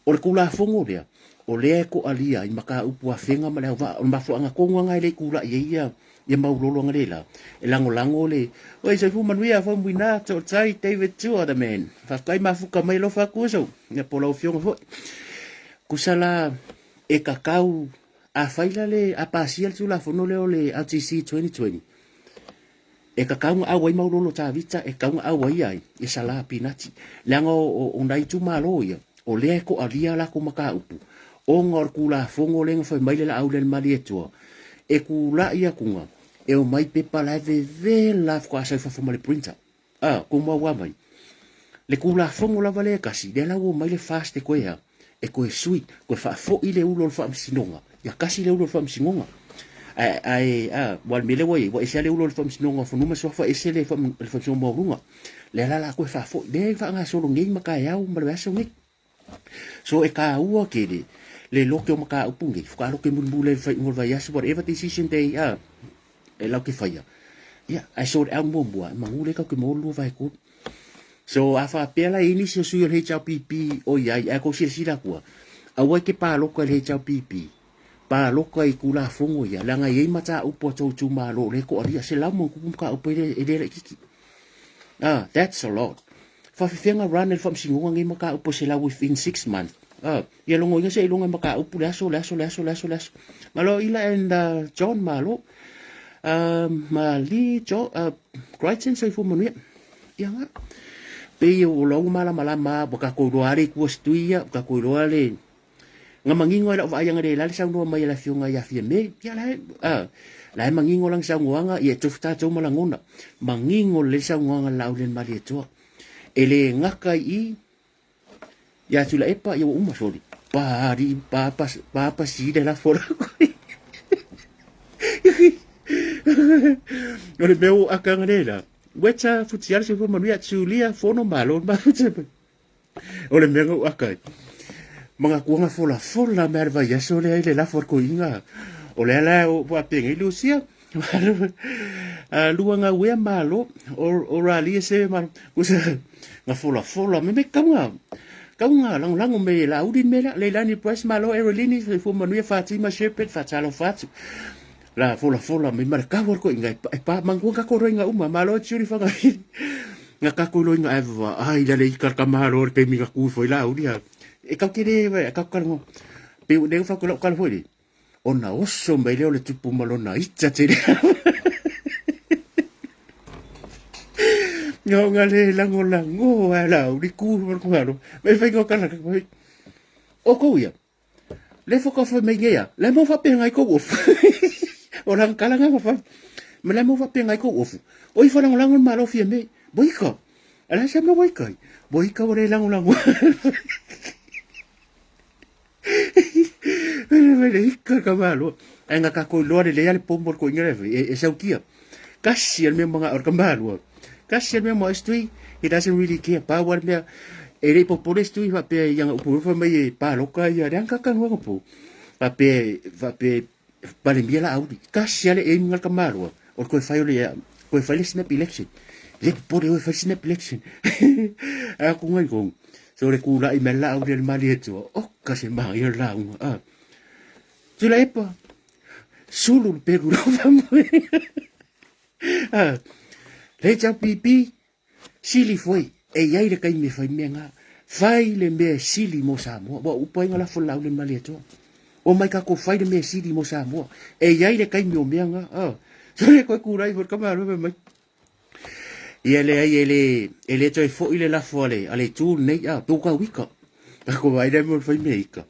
o le Tulafono lea, o lea e toalia ai mataupu a Afega ma Leauvaa. O le mafuaaga tonu lava e le i tulai ai ia, ia Maulolo analeila, e lagolago le, Oi, soifua manuia, Faumuina, Toatai, David Tua, the man. Faafetai mafuta mai alofa atu uso, ia po o lau afioga foi. Tusa la e tatau a fai la le a pasia le Tulafono lea o le RTC 2020, e tatau ona auai Maulolo Tavita, e tatau ona auai ai ia Salā Pinati, leaga o nai itumalo ia, o lea e toalia latou mataupu ona o le Tulafono lea na fai mai le laau lea le Malietoa, e tulai atuga e omai pepa la e vevela faatoa sau i fafo ma le printer. A, kou maua mai. Le Tulafono lava lea e tasi, lea la ua omai le FAST e toe a, e toe sui, toe faafoi le ulo o le faamasinoga. Ia tasi le ulo o le faamasinoga. Ae, ae, a, ua le mea lea ua i ai, ua ese lava le ulo o le faamasinoga o Fanua ma Suafa, ese le faamasinoga maualuga. Lea la la toe faafoi, lea e faagasolo nei ma taeao ma le vaiaso nei. So e tāua tele le lote o mataupu nei, faatoa lote mulimuli ai le faaiuga o le vaiaso, whatever decision they are, e lau ke whaia. Ia, ae sort out muamua, e manu le kau ke maua le 2/3. So a faapea la i nisi o sui o le HRPP o i ai, ae kou silasila atua, aua e ke pāloka i le HRPP, pāloka i Tulafono ia, leaga e i ai mataupu a tou itumalo o lea e toalia, 100+ mataupu e le, e le laitiiti. Ah, that's a lot. Faafefea run e le faamasinoga nei mataupu e 100 within 6 months. Ah, ia logoina seiloga e mataupu le aso, le aso, le aso, le aso, le aso. Malo Ila and John, malo. Ma Lee, John, Crichton, soifua manuia. Ia nga. Pei o lau malamalama, ua tatou iloa lava le itu a Setui ia, ua tatou iloa le Nga manino ai lau vaai analeila le saunoa mai a le afioga ia Fiame. Ia la e, la e manino lana saunoaga, ia e tofu tatou ma lagona. Manino lelei le saunoaga a le Laau Malietoa. E le gata i i, ia Tuilaepa, ia ua uma soli. Pa alii, pa pa, pa pa si le lafo la. O le mea ua aka analeila. Weta futiala soifua manuia, Julia Fono malo mafuta. O le mea na ou aka ai, manatua na folafola mai le vaiaso lea i le lafo a le toeaina. O lea la ua faapea nei Lucia, lua gauea malo, o ralia se malo. Na folafola mai, mai tau tau na lagolago mai e Laauli le mea lea. Leilani Price malo, Erelini, soifua manuia, Fatima Shepherd, faatalofa atu. La folafola mai ma le kau a le toeaina e pa, manatua na tatou iloiga uma, malo Judy Fagalii. Na tatou iloiga ae vaai la le ika le tamaloa i le taimi na tu ifo ai Laauli a. E tatou te le, tatou talanoa, pei o lea ua fai atu lau tala foi lea, ona oso mai lea o le tupu ma lona ita tele. Nga le lagolago a Laauli tu ma le tamaloa. Ma e fai ngā tala, o kou ia, Le whakawhai mai nei a, le mau whapenga i kou ofu. O langa kalanga ma whai. Ma le mau whapenga i kou ofu. O i whalangolango le malo fia me. Boika. Ala sa me waika. Boika o le langolango. Mele mele ika ka malo. Ai nga ka koi loa le lea le pombo ko inga le e saukia. Kasi al mea mga or ka malo. Kasi al mea mo estui. He doesn't really care. Pa war mea e le popole estui fa pe ia upu fa mai e pa loka ia le ka ka nuanga po. Fa pe fa pe pale mia la audi. Kasi ale e mga ka malo. O koe fai o le koe fai le snap election. Le popole o fai snap election. A ku ngai kong. So le kula i me la audi le mali etua. O ka se ma ia la unga. Ah. Tula epa. Sulu le peru lau famoe. Ah. Le HRPP, sili foi, e i ai le taimi e fai mea na. Fai le mea e sili mo Samoa. Ua upu ai na lafo le laule ma le Atua. O mai kako fai le mea e sili mo Samoa. E i ai le taimi o mea na. Oh. So le koe kūrai foi kama alofa mai. Ia leai e le, e le toe foi le lafo a le, a le itu lenei, a, pe ua ika. Kako vai le mo fai mea ika.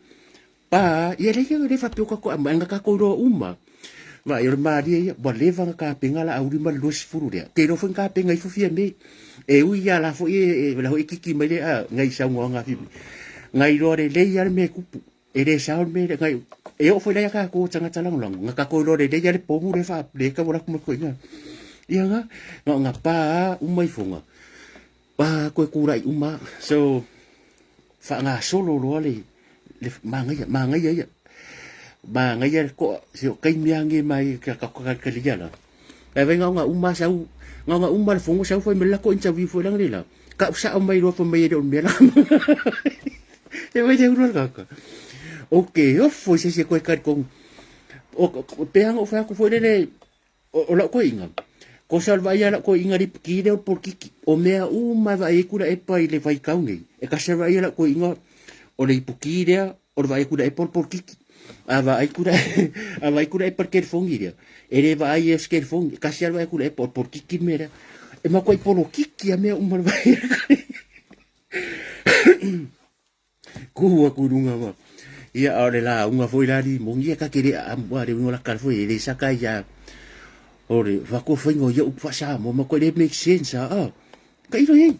Pa, ia leai e le faapea ua tatou aumai, na tatou iloa uma. Vaai, o le malie ia, ua leva ona tapena Laauli ma le 20 lea. Ke iloa foi na tapena ifo Fiame. E ui ia la foi e, e, la foi e kiki mai le, a, ngai saunoaga a Fiame. Na iloa lelei lava le mea e tupu. E le sao le mea lea. Ngai, e oo foi la ia tatou tagata lagolago, na tatou iloa lelei lava le pomu lea faa, lea e tau alu atu ma le toeaina. Ia na, na o na pa lava uma ifoga. Pa toe tulai uma. So, faagasolo loa le, le manaia, manaia ia. Manaia le toa, se o taimi lava nei mai ka ka ka ka lia la. Ai vai ngaonga uma sau, ngaonga uma le fongo sau foi me la ko interview foi langa le la. Ka usa o mai loa foi mai e le o mea la. E vai le ulu ka ka. Okay, ofo se se koe kari kong. O pe hanga o whai aku foi lele O lau koiʻiga, ko sa o le vaai a lau koiʻiga lipiki lea o le polokiki. O mea uma e vaai ai kula epa i le vaitau nei, e kasi a le vaai a lau koiʻiga o le ipuki lea, o le vaai a kula epa o le polokiki. A vaai kula a vaai kula epa i le telefoni lea, e le vaai e o se telefoni, e kasi a le vaai a kula epa o le polokiki le mea lea. E matuai polokiki a mea uma le vaai a Kuhu aku i runga ma. Ia, a o le lauga foi la limoni, ia ka te le aamu a le uiga o la kala foi e le saka ia. O le whako whainga o ia upu wha-Samoa ma koe le make sense a, ah. Ka iro iai.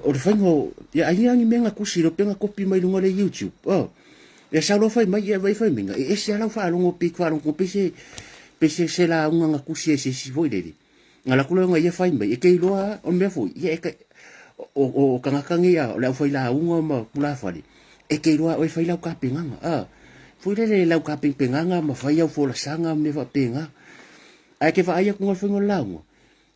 O le whainga o, ia ai angi mea nga kusi lo penga kopi mai lunga le YouTube. Oh. Ia sau lo whai mai, ia vai whai minga. E ese alau whaalongo pe, whaalongo pe se, pe se, se lauga nga kusi e se si foi lele. Nga laku loa ia fai mai, e kei loa o mea foi, ia e ka, o, o, o kangaka nei a, o le au fai lauga ma tulafale, e kei loa oe fai lau kapenganga, a, foi lele lau kapengpenganga ma fai au folasaga ma mea faapena. Ae ke vaai atu nga le faiga o le lauga,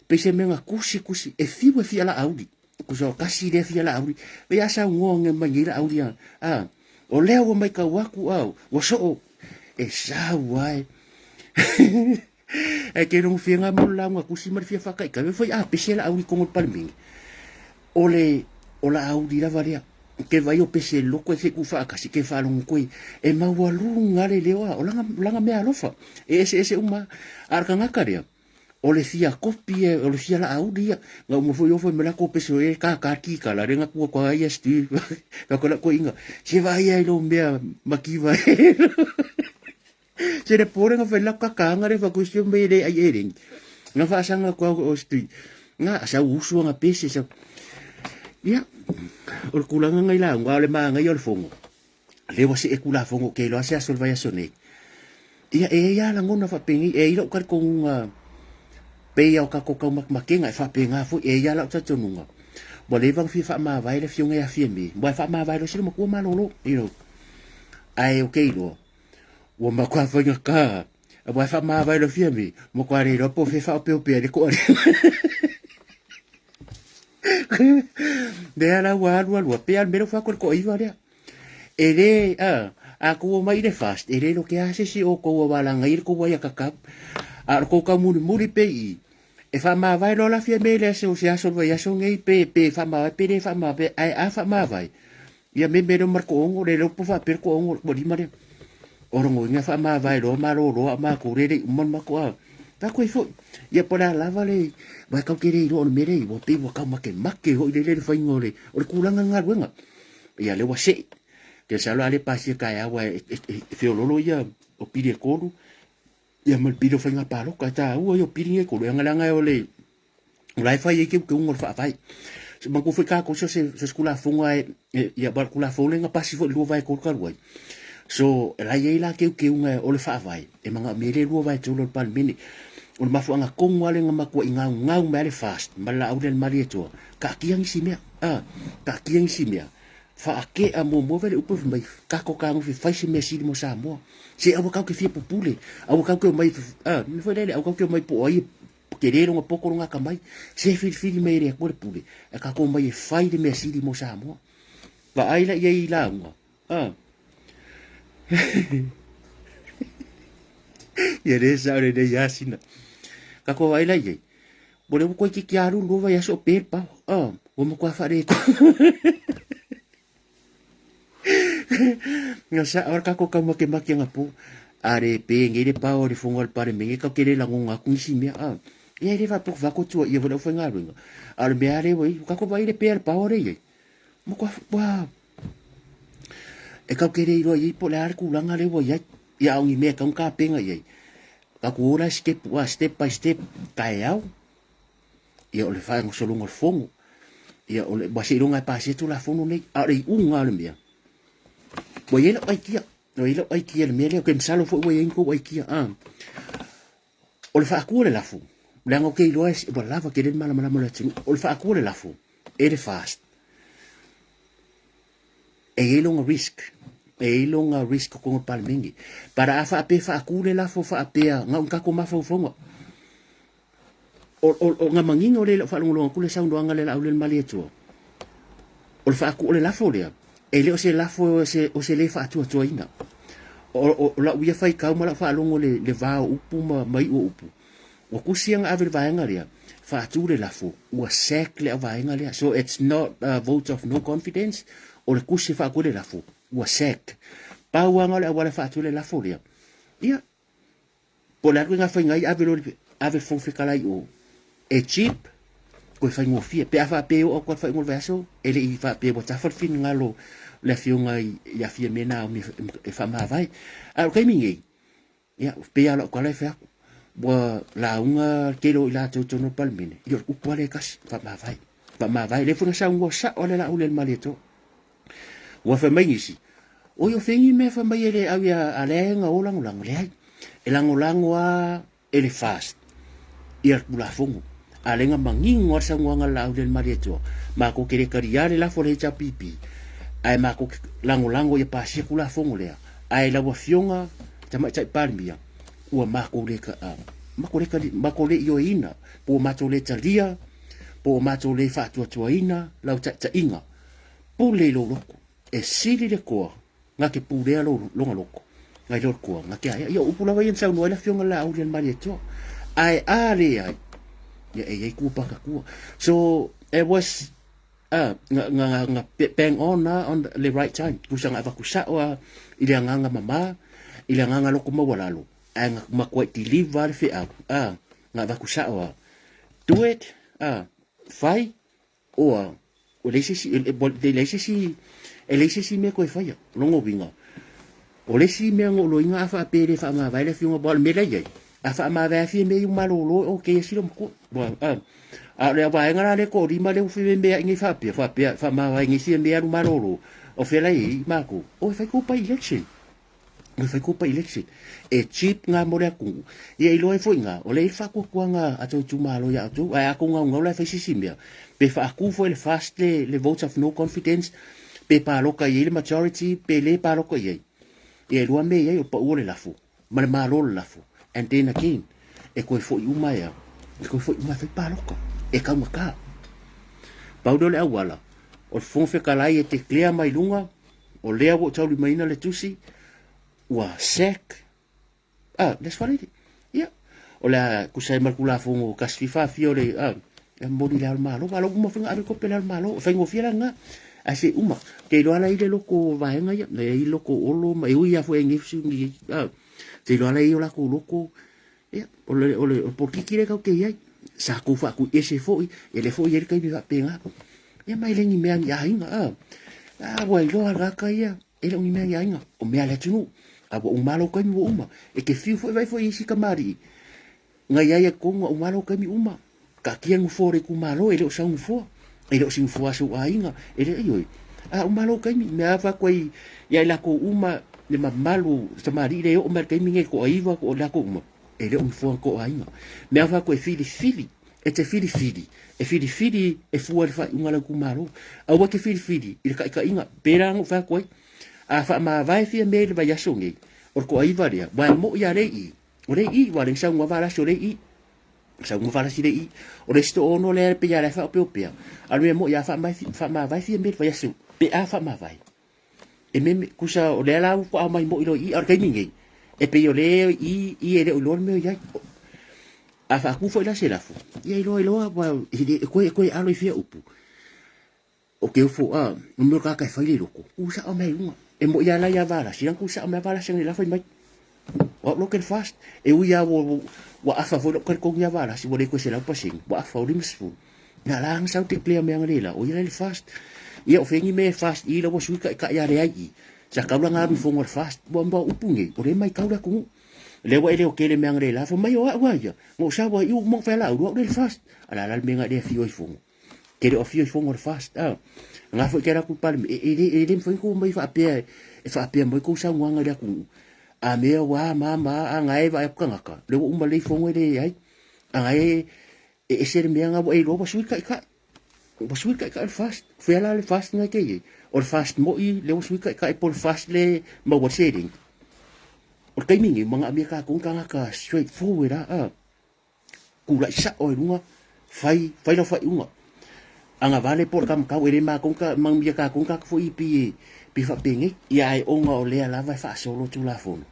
pei se mea na kusi kusi, e fiu e fia laauli, kusa o kasi lea fia laauli, pei a saunoa nge mai nei laauli a, a, o lea ua maitau atu a, ua soo, e sau ae. Ae ke rongo fia ngā mo le lauga kusi ma le fia whakaikai. Me whai a pese la auri kongo le palemene. O le, o la auri lava lea. Ke vai o pese loko e se ku whaakasi, ke whaalongo koe. E maualunga le leo a, o langa, langa mea alofa. E ese ese uma, a le kangaka lea. O le fia kopi e, o le fia la auri ia. Nga uma foi ofo me la ko pese o e ka ka ki ka la renga kua kua ia sti. Ka ko la ko inga. Se vai ai lo mea makiva. Se le pore nga fela ka kanga le fa question me le ai ering. Nga fa sanga kwa o sti. Nga sa usu nga pese sa. Ia o le kulanga ngai la nga le manga ia o le fongo. Le wa se e kula fongo ke lo se aso le vai aso nei. Ia e ia la ngona fa pengi e ilo ka ko nga pe ia o ka ko kau makmakenga e fa penga fo e ia la o tatonunga. Wa le vang fi fa ma vai le fionga ya fie me. Wa fa ma vai lo se mo ku malolo, you know. Ai o ke ilo. Ua makuā faigata, aua e faamavae loa Fiame, makuā le iloa po o fea e faaopeopea ai le koa lea. Lea la ua alu alu pea le mea lea ua fai atu le toaiva lea. E le, a, a tou omai i le fast, e le lotea lava se isi o outou aua leaga e i ai le tou aiatatau. A o le tou taumulimuli pei i, e faamavae loa la Fiame i le aso, se aso o le vaiaso lenei pe, pe faamavae pe le faamavae, ae a faamavae, Ia me me leo ma le toaono, le leo po faapea le toaono le toalima lea. O lona uiga faamavae loa malolo a matou le le i uma le matou a. Tatou ai foi. Ia po o le a lava le, aua e tatou te le iloa o le mea lea ua pei ua tau makemake foi lele le faiga o le, o le tulaga o le galuega. Ia lea ua see. Ke masalo a le pasia taeao aua e, e, e feololo ia o pili e tolu, ia ma le pili o faiga palota. E taua ia o pili nei e tolu, leaga leaga o le, O la e fai ai teuteuga o le Faavae. Se manatua foi tatou so se so se Tulafono a e ia aua o le Tulafono lea na pasi foi i le 2023 talu ai. So la e i ai la teuteuga o le Faavae e manaomia ai le 2/3 o le Palemene. O le mafuaaga tonu lava lea na matuai gaugau mai ai le FAST ma le laau lea a le Malietoa, taatia nisi mea, a, taatia nisi mea. Faakea muamua vai le upu e fai mai, tatou tagofi e fai se mea sili mo Samoa. Se aua tatou te fia pupule, aua tatou te omai, a, mea foi lele, aua tatou te omai po o ai e Tele lona poto lona atamai. Se filifili mai e le Atua le pule, ae tatou omai e fai le mea sili mo Samoa. Vaai la i ai i lauga. Ah. Ia le sao lenei asina. Tatou vaai la i ai. Ua lea ua toeitiiti alu le 2 vaiaso o pe le power. Ah, ua matua faaletonu. Na sao lava le tatou taumatemate anapo. A le pe nei le power i le fono a le Palemene, tatou te le lagona atu nisi mea. Ah, ia e le faapea ua tatou tuuaia foi le aufaigaluega. A o le mea lava lea ua i ai, ua tatou vaai i le pe a le power lea e i ai. Matua, ua, e tatou te le iloa i ai po o le a le tulaga lea ua i ai. Ia a o ni mea e tatau ona tapena i ai, tatou o la step, step by step, taeao, ia o le faagasologa o le fono, ia o le, ua seiloga e pasia Tulafono nei, a o le iuga lava o le mea, ua i ai lau aikia, ua i ai lau aikia i le mea lea, ou te masalo foi ua i ai ni tou aikia, a. O le faatu o le lafo, leaga ou te iloa ua lava tele le malamalama o le atunuu, o le faatu o le lafo e le FAST, e i ai lona risk, e i ai lona risk i totonu o le Palemene. But a faapea e faatu le lafo faapea na o ni tatou mafaufauga, o, o, o na manino lea i lau faalogologo atu le saunoaga a le Laaulialemalietoa, o le faatu o le lafo lea, e le o se lafo o se, o se le faatuatuaina. O, o, o lau ia faitau ma lau faalogo le, le va o upu ma, ma iu o upu, ua tusi ana ave le vaega lea, faatu le lafo, ua sack le vaega lea. So it's not a vote of no confidence, o le tusi e faatu le lafo, ua sack. Pau lava na o le auala e faatu le lafo lea. Ia, Po o le a le ituaiga faiga ai, ave loa le, ave le Fofoga Fetalai i o e cheap, toe faigofie. Pe a faapea e oo atu lava le faaiuga o le vaiaso, e le i faapea ua tafa le finagalo o le Afioga ia Fiame Naomi e faamavae. A o le taimi nei, ia, pei lava o lau tala e fai atu, ua lauga le tele o i latou i totonu o le Palemene, ia o le upu lava lea e tasi, faamavae, faamavae. O lea foi na saunoa sao lava le Laaulialemalietoa. Ua fai mai nisi, Oi o fea ni mea fai mai e le au ia a lea na o lagolago? Leai, e lagolago a e le FAST ia le Tulafono. A lea na manino a le saunoaga a le Laaulialemalietoa, matou te le talia le lafo a le HRPP, ae matou te lagolago ia pasia Tulafono lea. Ae lau Afioga Tamaitai Palemia, ua matou le, matou le tali, matou le ioeina, po ua matou le talia, po ua matou le faatuatuaina lau taitaiga. Pule i lou loto, e sili le toa na te pulea lou, lona loto, nai lo le toa na te aea. Ia, o upu lava ia na saunoa ai le Afioga i le Laaulialemalietoa. Ae a leai, ia e i ai tua patatua. So, it was na, na, na bang on on the right time. Tusa na avatu sao a i le agaga mama, i le agaga loto maualalo, ae na matuai deliver le feau, na avatu sao a. Do it, fai, Oa, ua leai se isi, e leai se isi, e leai se isi mea toe faia. O lona uiga, o le isi mea na ou loina a faapea e le faamavae le afioga, aua o le mea la e i ai, a faamavae lava fia mea ia ua malolo, okay asi lou matua. Ua, a o le vaega la lea e toalima lea ua fememeai nei faapea, faapea, faamavae nei fia mea alu malolo, o fea la e i ai matou? O e fai tou by-election. E fai tou by-election. E cheap ngā mo le atunuu. Ia iloa ai foi ngā, o lea e i ai le faatuatuaga a tou itumalo ia outou, ae a tou gaugau la e fai se isi mea, pe faatu foi e le FAST le, le vote of no confidence, pe palota i ai le majority, pe le palota i ai. Ia e lua mea e i ai, o le pau o le lafo, ma le malo o le lafo. And then again, e toe foi uma e a, e toe foi uma e fai palota. E taugata. Pau lea o le auala, o le Fofoga Fetalai e declare mai luga, O lea ua ou taulimaina le tusi, ua sack, ah, le Aso Faraile. Ia, o le a tusa ai ma le Tulafono 144 o le, ah, e momoli i le Ao o le Malo. Aua o la ua uma foi ona ave le kope i le Ao o le Malo. E faigofie la lena. Ae se i uma. Ou te iloa la e i ai le loto vaega ia, e i ai le loto Olo ma e ui lava foi i nei, ah, ou te iloa la e i ai o latou loto. Ia, o le, o le, o le polokiki lea tatou te i ai. Sa tou faatuiese foi, e le foi i ai le taimi faapena. Ia ma e le ni mea ni aiga, a. A ua iloa le tagata ia, e le o ni mea ni aiga, o mea a le atunuu. A ua uma lou taimi ua uma. E te fiu foi vaai foi i isi kamali'i, na i ai i totonu ua uma lou taimi uma. Taatia le nofoa o le itumalo, e le o sau nofoa, e le o se nofoa a sou aiga, e le, ioe. A uma lou taimi, mea lava fai atu ai ia i latou uma le mamalu tamalii lea e oo mai i le taimi nei, toaiva, o latou uma, e le o nofoa na toaiga. Mea lava fai atu e filifili, e te filifili, e filifili e fua i le faaiuga a lau itumalo. Aua e te filifili i le taitaiga, pei la ona ou fai atu ai, a faamavae fia mea i le vaiaso nei, o le toaiva lea, aua e moi lava lea i i, o lea i i, aua o lea na saunoa Valasi o lea i i. Sau ma Valasi lea i i. O le isi toaono lea e pei lava o la e faaopeopea, a o le mea moi a faamavae fia mea i le vaiaso pe a faamavae. E meme, tusa o lea la ua aumai moi loa i i, a o le taimi nei, e pei o lea i i e le o iloa le mea o i ai. A faaku foi la se lafo, ia iloa iloa ua e koe e koe alo i fia upu. O ke ofo a, o mea kaka e fai le loko, ku sa o mea i luga. E mo ia la ia valasi, lan ku sa o mea valasi ngai lafo i mai. O au loke le fast, e ui a ua, ua afa foi lou kalikonu ia valasi, ua le koe 100%, ua afa o 50. Na la anga sau te clear mea nga le la, o ia le fast. Ia o fengi me fast i la ua sui ka i ka ia le ai i. Sa kaula nga alu i fongo le fast, ua mba upu nei, o le mai kaula ku. Lea ua e leo kele mea nga le la, fo mai o au a ia, ngo sa ua i u mo whea la uru au le fast. Ala la le mea nga le fio i fongo. Ke le o fio i fongo le fast. Ah. Nga foi ke la ku palme, e e le e le mfai ku mai whaapea, e whaapea mai kou saunoaga i le atunuu. A mea ua ma ma a nga e vaai aku kangaka, le ua uma lei fongo e le ai. A nga e e ese le mea nga ua e iloa ua sui kai kai. Ua sui kai kai le fast. Fea la le fast nga ke ye. O le fast mo i le ua sui kai kai po le fast le maua le seleni. O le taimi nei, manaomia kākou tagata straight forward a, a. Kulaʻi saʻo i luga, fai, fai lau faaiuga. Agavale po o le kamakau, e le makou ka, manuia kākou ka foi pi e, pi faapenei. Ia ae ona o lea lava e faasolo Tulafono.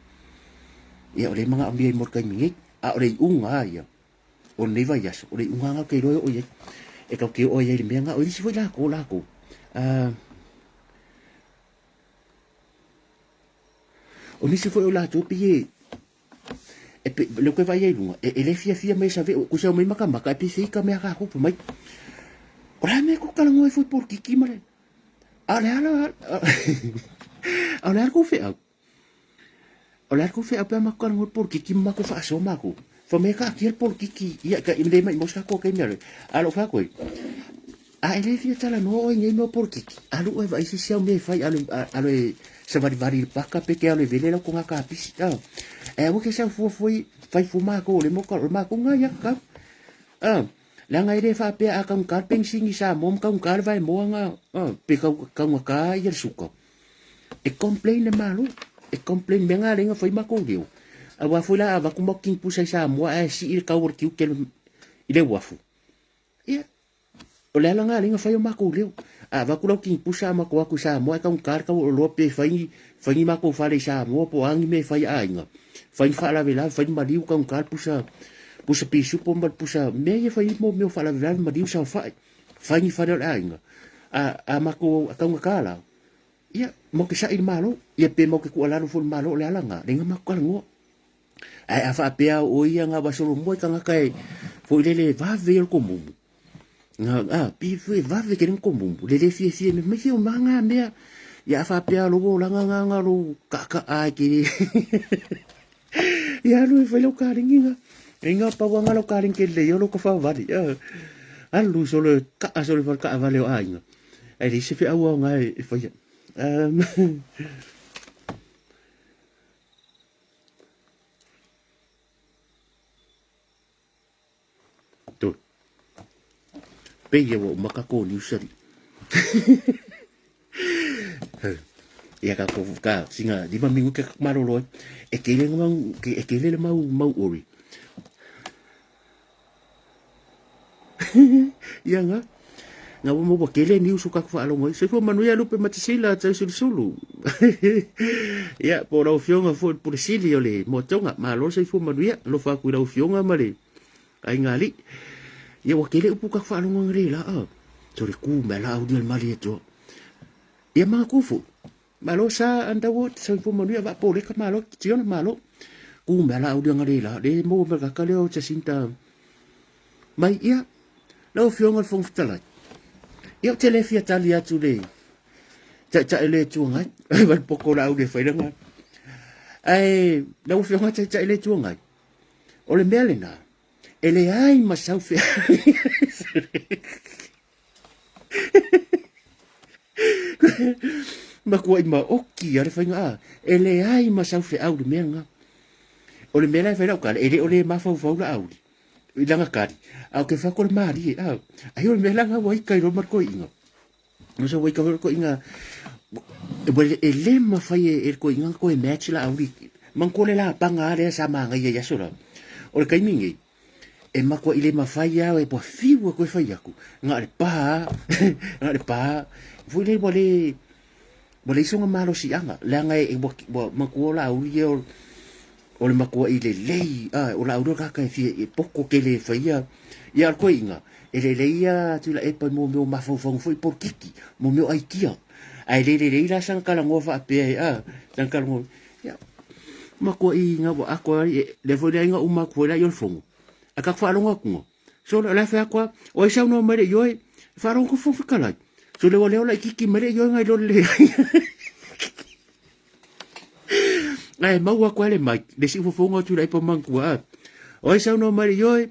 Ia o lea e manaomia i mo le taimi nei. A o le iuga lava ia, o lenei vaiaso, o le iuga lena ou te iloa e oo i ai. E tatou te oo ai i le mea lena. O isi foi latou, latou. O nisi foi o latou pei e, e pe, leo ke vai ai lunga, e, e le fiafia mai sa veo, kusa mai maka maka, e pe feika mea ka kupu mai. O la mea ku kalango e fui polokiki ma le, a o le ala, a o le ala kou feau. O le ala kou feau pe a maku kalango le polokiki ma maku faasoa maku. Fa mea ka akia le polokiki, ia ka i le mai mo sa ko ke mea le. A lo fa koe, A e le fia talanoa oe i nei mea o polokiki, alu oe vaai se isi au mea e fai, alu, alu e savalivali i le paka pe ke alu e vele lau konga kapisi. Ah. E aua ke sau fua foi, fai fua mākou o le moka, o le mākou ngā ia kau. Ah. Leaga e le faapea a kaunga le penisini i Samoa ma kaunga le vaemoa ngā, ah, pe kau, kaunga kā ia le suka. E complain le Malo, e complain mea ngā lenga fai mākou leo. Aua foi la a vaku mau king pusa i Samoa ae sii le kau o le tiute i le uafu. Ia, o le ala lena lea na fai o makou leo. A avatu lau kinipusa a makou atu i Samoa e taugata le tau o oloa pe fai ni, fai ni makou fale i Samoa po o a ni mea e fai a aiga. Fai ni faalavelave, fai ni maliu taugata le pusa, pusa pisupo ma le pusa, mea ia e fai ai mo mea o faalavelave, maliu saofai. Fai ni fale o le aiga. A, a makou, a taugata la, ia, matou te saʻi i le Malo, ia pe matou te tuualalo foi i le Malo o le ala lena, lea na matou talanoa. Ae a faapea o ia nga wa solomua i tangata e foi lele vave ia le komumu. Nga a pi foi vave ke le komumu. Le le fie fie me mai fie o manga mea. Ia a faapea lo wo langa nga nga lo ka ka a ke le. Ia alu e fai lau karingi nga. E nga pawa nga lau karingi ke le yo lo ka fa vali. Alu solo ka a solo fa ka vale o ainga. Ai le se fe au nga e fai. Tu. Pei ia ua uma kākou news ali. Ia ka ko ka singa lima mingu ke malolo ai. E kele mau e kele le mau mau ori. Ia nga. Nga ua maua kele ni usu kaku whaalongo ai. Soifua manuia Lupe Matasila tau sulusulu. Ia, po lau afioga foi le pule sili o le Moatonga. Malo soifua manuia. Alofa aku i lau afioga ma le aiga alii. Ia, ua kele upu kaku whaalongo nga le la. Ah. So le ku mea la au le mali atua. Ia mga kufu. Malo sa Underwood, soifua manuia va po leka malo tiona malo. Ku mea la au nga le la. Le mo mea kaka leo Jacinta. Mai ia, lau Afioga i le Fofoga Fetalai, ia ou te le fia tali atu le Taitai o le Itu Agai, ma le poko laau le fai langa. Ae, lau Afioga Taitai o le Itu Agai, o le mea lena, e leai ma sau fea. Makuai maoki a le faiga a, e leai ma sau feau le mea lena. O le mea la e fai lau tala, e le o le mafaufau la auli. I langa kari. A o ke whako le mārie, a. Ai o le mea langa ua ika i roma koiinga. No sa ua ika le koiinga, e le mawhai e le koiinga koe match la auli. Man kore la panga a lea sa maangai ai aso la. O le kaimi nei, e makua i le mawhai a e pua fiu a koe whai aku. Nga le pā, nga le pā. Fui le ua le, ua le isonga malosiaga, leaga e, ua, ua makua la auli e o, O le matuaʻi lelei, a o laau lea o le tagata e fia e poto tele e faia ia o le toeaina, e lelei ia Tuilaepa mo mea o mafaufauga foi polokiki, mo mea o aikia. Ae le lelei la sana talanoa faapea e a, sana talanoa, ia, matuaʻi na ua atoa ai, lea foi le aiga uma atu foi la i o le fono. Ae tatou faalogo atu, sole o la e fai atu lava, o ai saunoa mai le ioe, faalogo atu Fofoga Fetalai. Sole ua leo laitiiti mai le ioe nai lo le leai. Ae maua atu ai le mic, le siufofoga o Tuilaepa manatua a. O ai saunoa mai le ioe,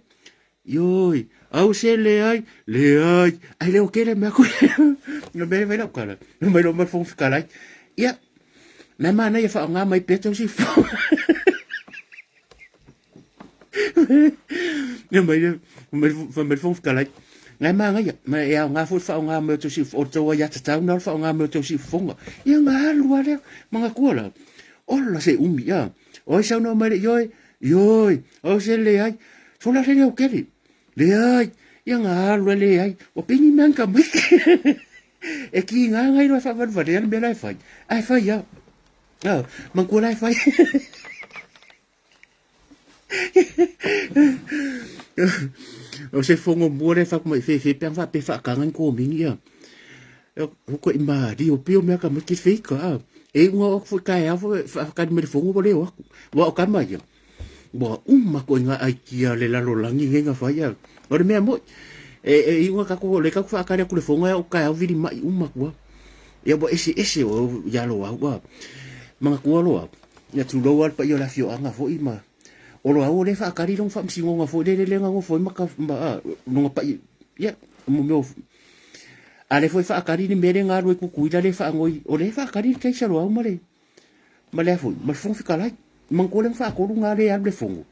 Ioi, au se leai, leai. Ai leo kele mea ku. No mea mai lau kala. No mai lo mai Fofoga Fetalai. Ia, na manaia faaaoga mai pea tau siufofoga. Ia mai le mai fai mai le Fofoga Fetalai. Na e manaia, ma e aoga foi le faaaoga mai o tou siufofoga, o le tou aiatatau lena o le faaaoga mai o tou siufofoga. Ia ona alu lava lea, manatua la, ola se umi, a. O ai saunoa mai le ioe, ioe, o se leai. Sola le leo tele, leai, ia ona alu lea leai. Ua pei ni mea ni tamaiti. E kiga nai loa e faavalevalea le mea la e fai, ae fai lava. A, manatua la e fai. O se fono mua lea fai atu mai fefe pe ana faapea e faataga ni komini ia. Ua malie o pei o mea tamaiti feika a. E iu na oo atu foi taeao foi faatali mai le fono ua le o atu. Aua o tama ia, ua uma atu i nai aikia a le lalolagi nei na fai a. O le mea moi, e iu na tatou, o lea tatou te faatali atu i le fono ae oo taeao vilima'i uma atu lava. Ia ua eseese o ia Loau a. Manatua Loau, ia tulou lava le paia o le afioaga foi ma o Loau o lea e faatali lona faamasinoga foi lele lea na nofo ai ma ma lona pai ia mo mea o a lea foi e faatali le mea lea na alu ai Tutuila lea e faanoi o lea e faatali le case a Loau ma le ma le a foi ma le Fofoga Fetalai. Manatua lea na faatolu na lea e alu le fono.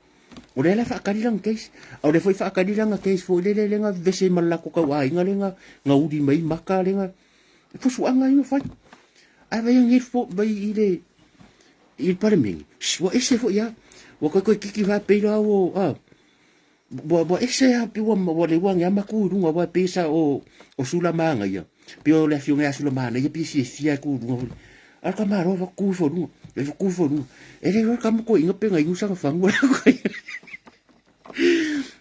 O lea la e faatali lana case. A o lea foi e faatali lana case foi lele lea na vevese ai ma le latou tauaiga lea na na uli mai maka lea na fuafuaga ia na fai. Ae vaai anei fo mai i le i le Palemene, ua ese foi lava. Ua toe toeitiiti faapei la ua a ua ua ese lava pei ua ua le ua ane lava matou i luga aua pei sa o o Sulamanaia, pei o le afioga ia Sulamanaia pei e fiafia lava e tu i luga foi. A o le tamaloa ua tu ifo i luga, e tu ifo i luga. E le iloa le tama toeaina pe na inu sana fagu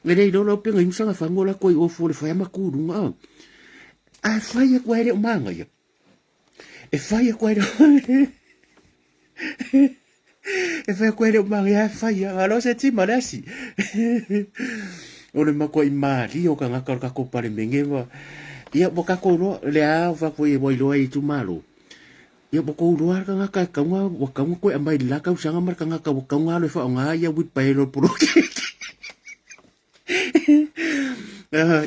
E le iloa lau pe na inu sana fagu o la toe ofu o le fai ma tu i luga a. Ae fai atu ai e le o manaia. E fai atu ai le E fai atu ai le o manaia ae fai lava. Alo se tima le asi. O le matuai malie o tagata o le tatou Palemene ma ia ua tatou iloa lea ua fai atu ai ua iloa e itumalo. Ia ua tou iloa le tagata e tatau ona ua tatau ona toe aumai i le la tausaga ma le tagata ua tatau ona alu e faaaoga ia uilipaelo o le poloketi.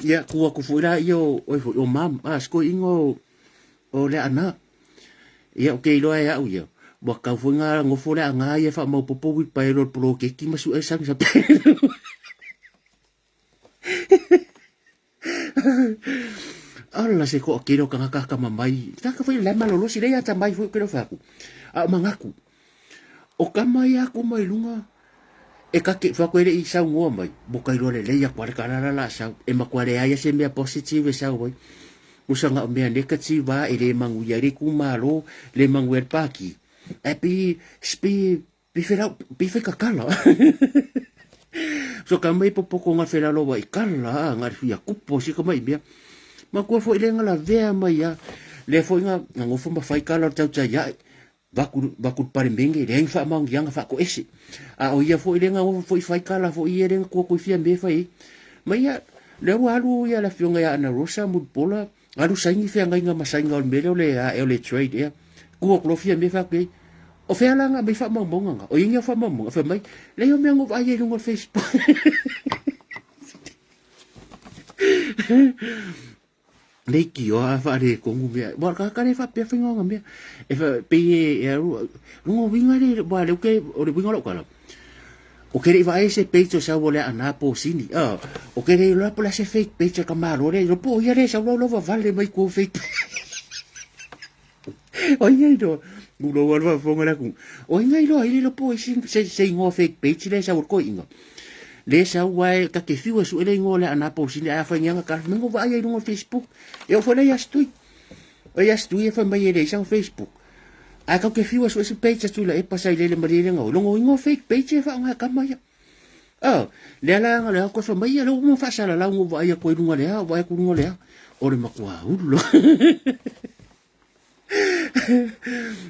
Ia, tu atu foi la ia o oi foi o mam, a si toeaina o o Leaana. Ia ou te iloa e au ia, ua tatau foi ona nofo Leaana ia e faamaopoopo uilipaelo o le poloketi ma sue saga sapelu. Ala se toatele o tagata atamamai, tagata foi la e malolosi, lea e atamai foi ou te le o fai atu. A o manatu, o tama ia atu mai luga, e ta te fai atu e le i saunoa mai, ua ta iloa lelei atu lava le tala la o le a sau. E matua leai lava se mea positive e sau ai. Usa na o mea negative lava e le manuia ai le itumalo, le manuia ai le Pati. Ae pei, pei Pei felau, pei fai kakala. So ka mai popoto nga felalo wa i kala nga fia kupo si ka mai mea. Ma kua foi le nga lavea mai a le foi nga nga ngofo ma fai kala o tau tai ai. Vaku vaku pare menge le fa maungi anga fa ko ese. A o ia foi le nga ngofo foi fai kala foi ia le nga kua koi fia me fai. Ma ia le ua alu ia la fionga ia Ana Rosa Mulipola Alu saini feagaiga ma saina o le mea lea o le ae o le trade ea. Ku atu loa fia mea fai atu i ai, O fea la nga aumai faamaumauga nga? O i ai ni au faamaumauga? Fai mai, Leai o mea na ou vaai ai i luga o le Facebook. Leitioa a faaletonu mea. Ua o le tagata lea e faapea faiga o ana mea. E pei e alu, lona uiga le, aua o lea ou te, o le uiga o lau tala, Ou te le i vaai i se page o sau o le Aana Posini. Ah, ou te le iloa po o le a se fake page a ka Malo lea iloa po o ia lea e sau laulavavale mai tua o fake page. O ai na iloa? Tulou lava le faafofoga le atunuu. O ai na iloa ai le iloa po o ai se, se, se igoa fake page lea e sau o le toeaina. Lea e sau ae ta te fiu e sue le igoa o le Aana Posini ae afai nei ana tala, fai mai na ou vaai ai i luga o le Facebook. E oo foi la ia Stui. O ia Stui e fai mai e leai sana Facebook. Ae kau ke fiu e sue se page a Tuilaepa sa i lele malie le ngau. Longo ingo fake page e whaonga e kama ia. Oh, lea la nga lea koe mai ia lea uma faasalalau ngo vaai aku ai luga lea, vaai aku luga lea. O le matua ulo.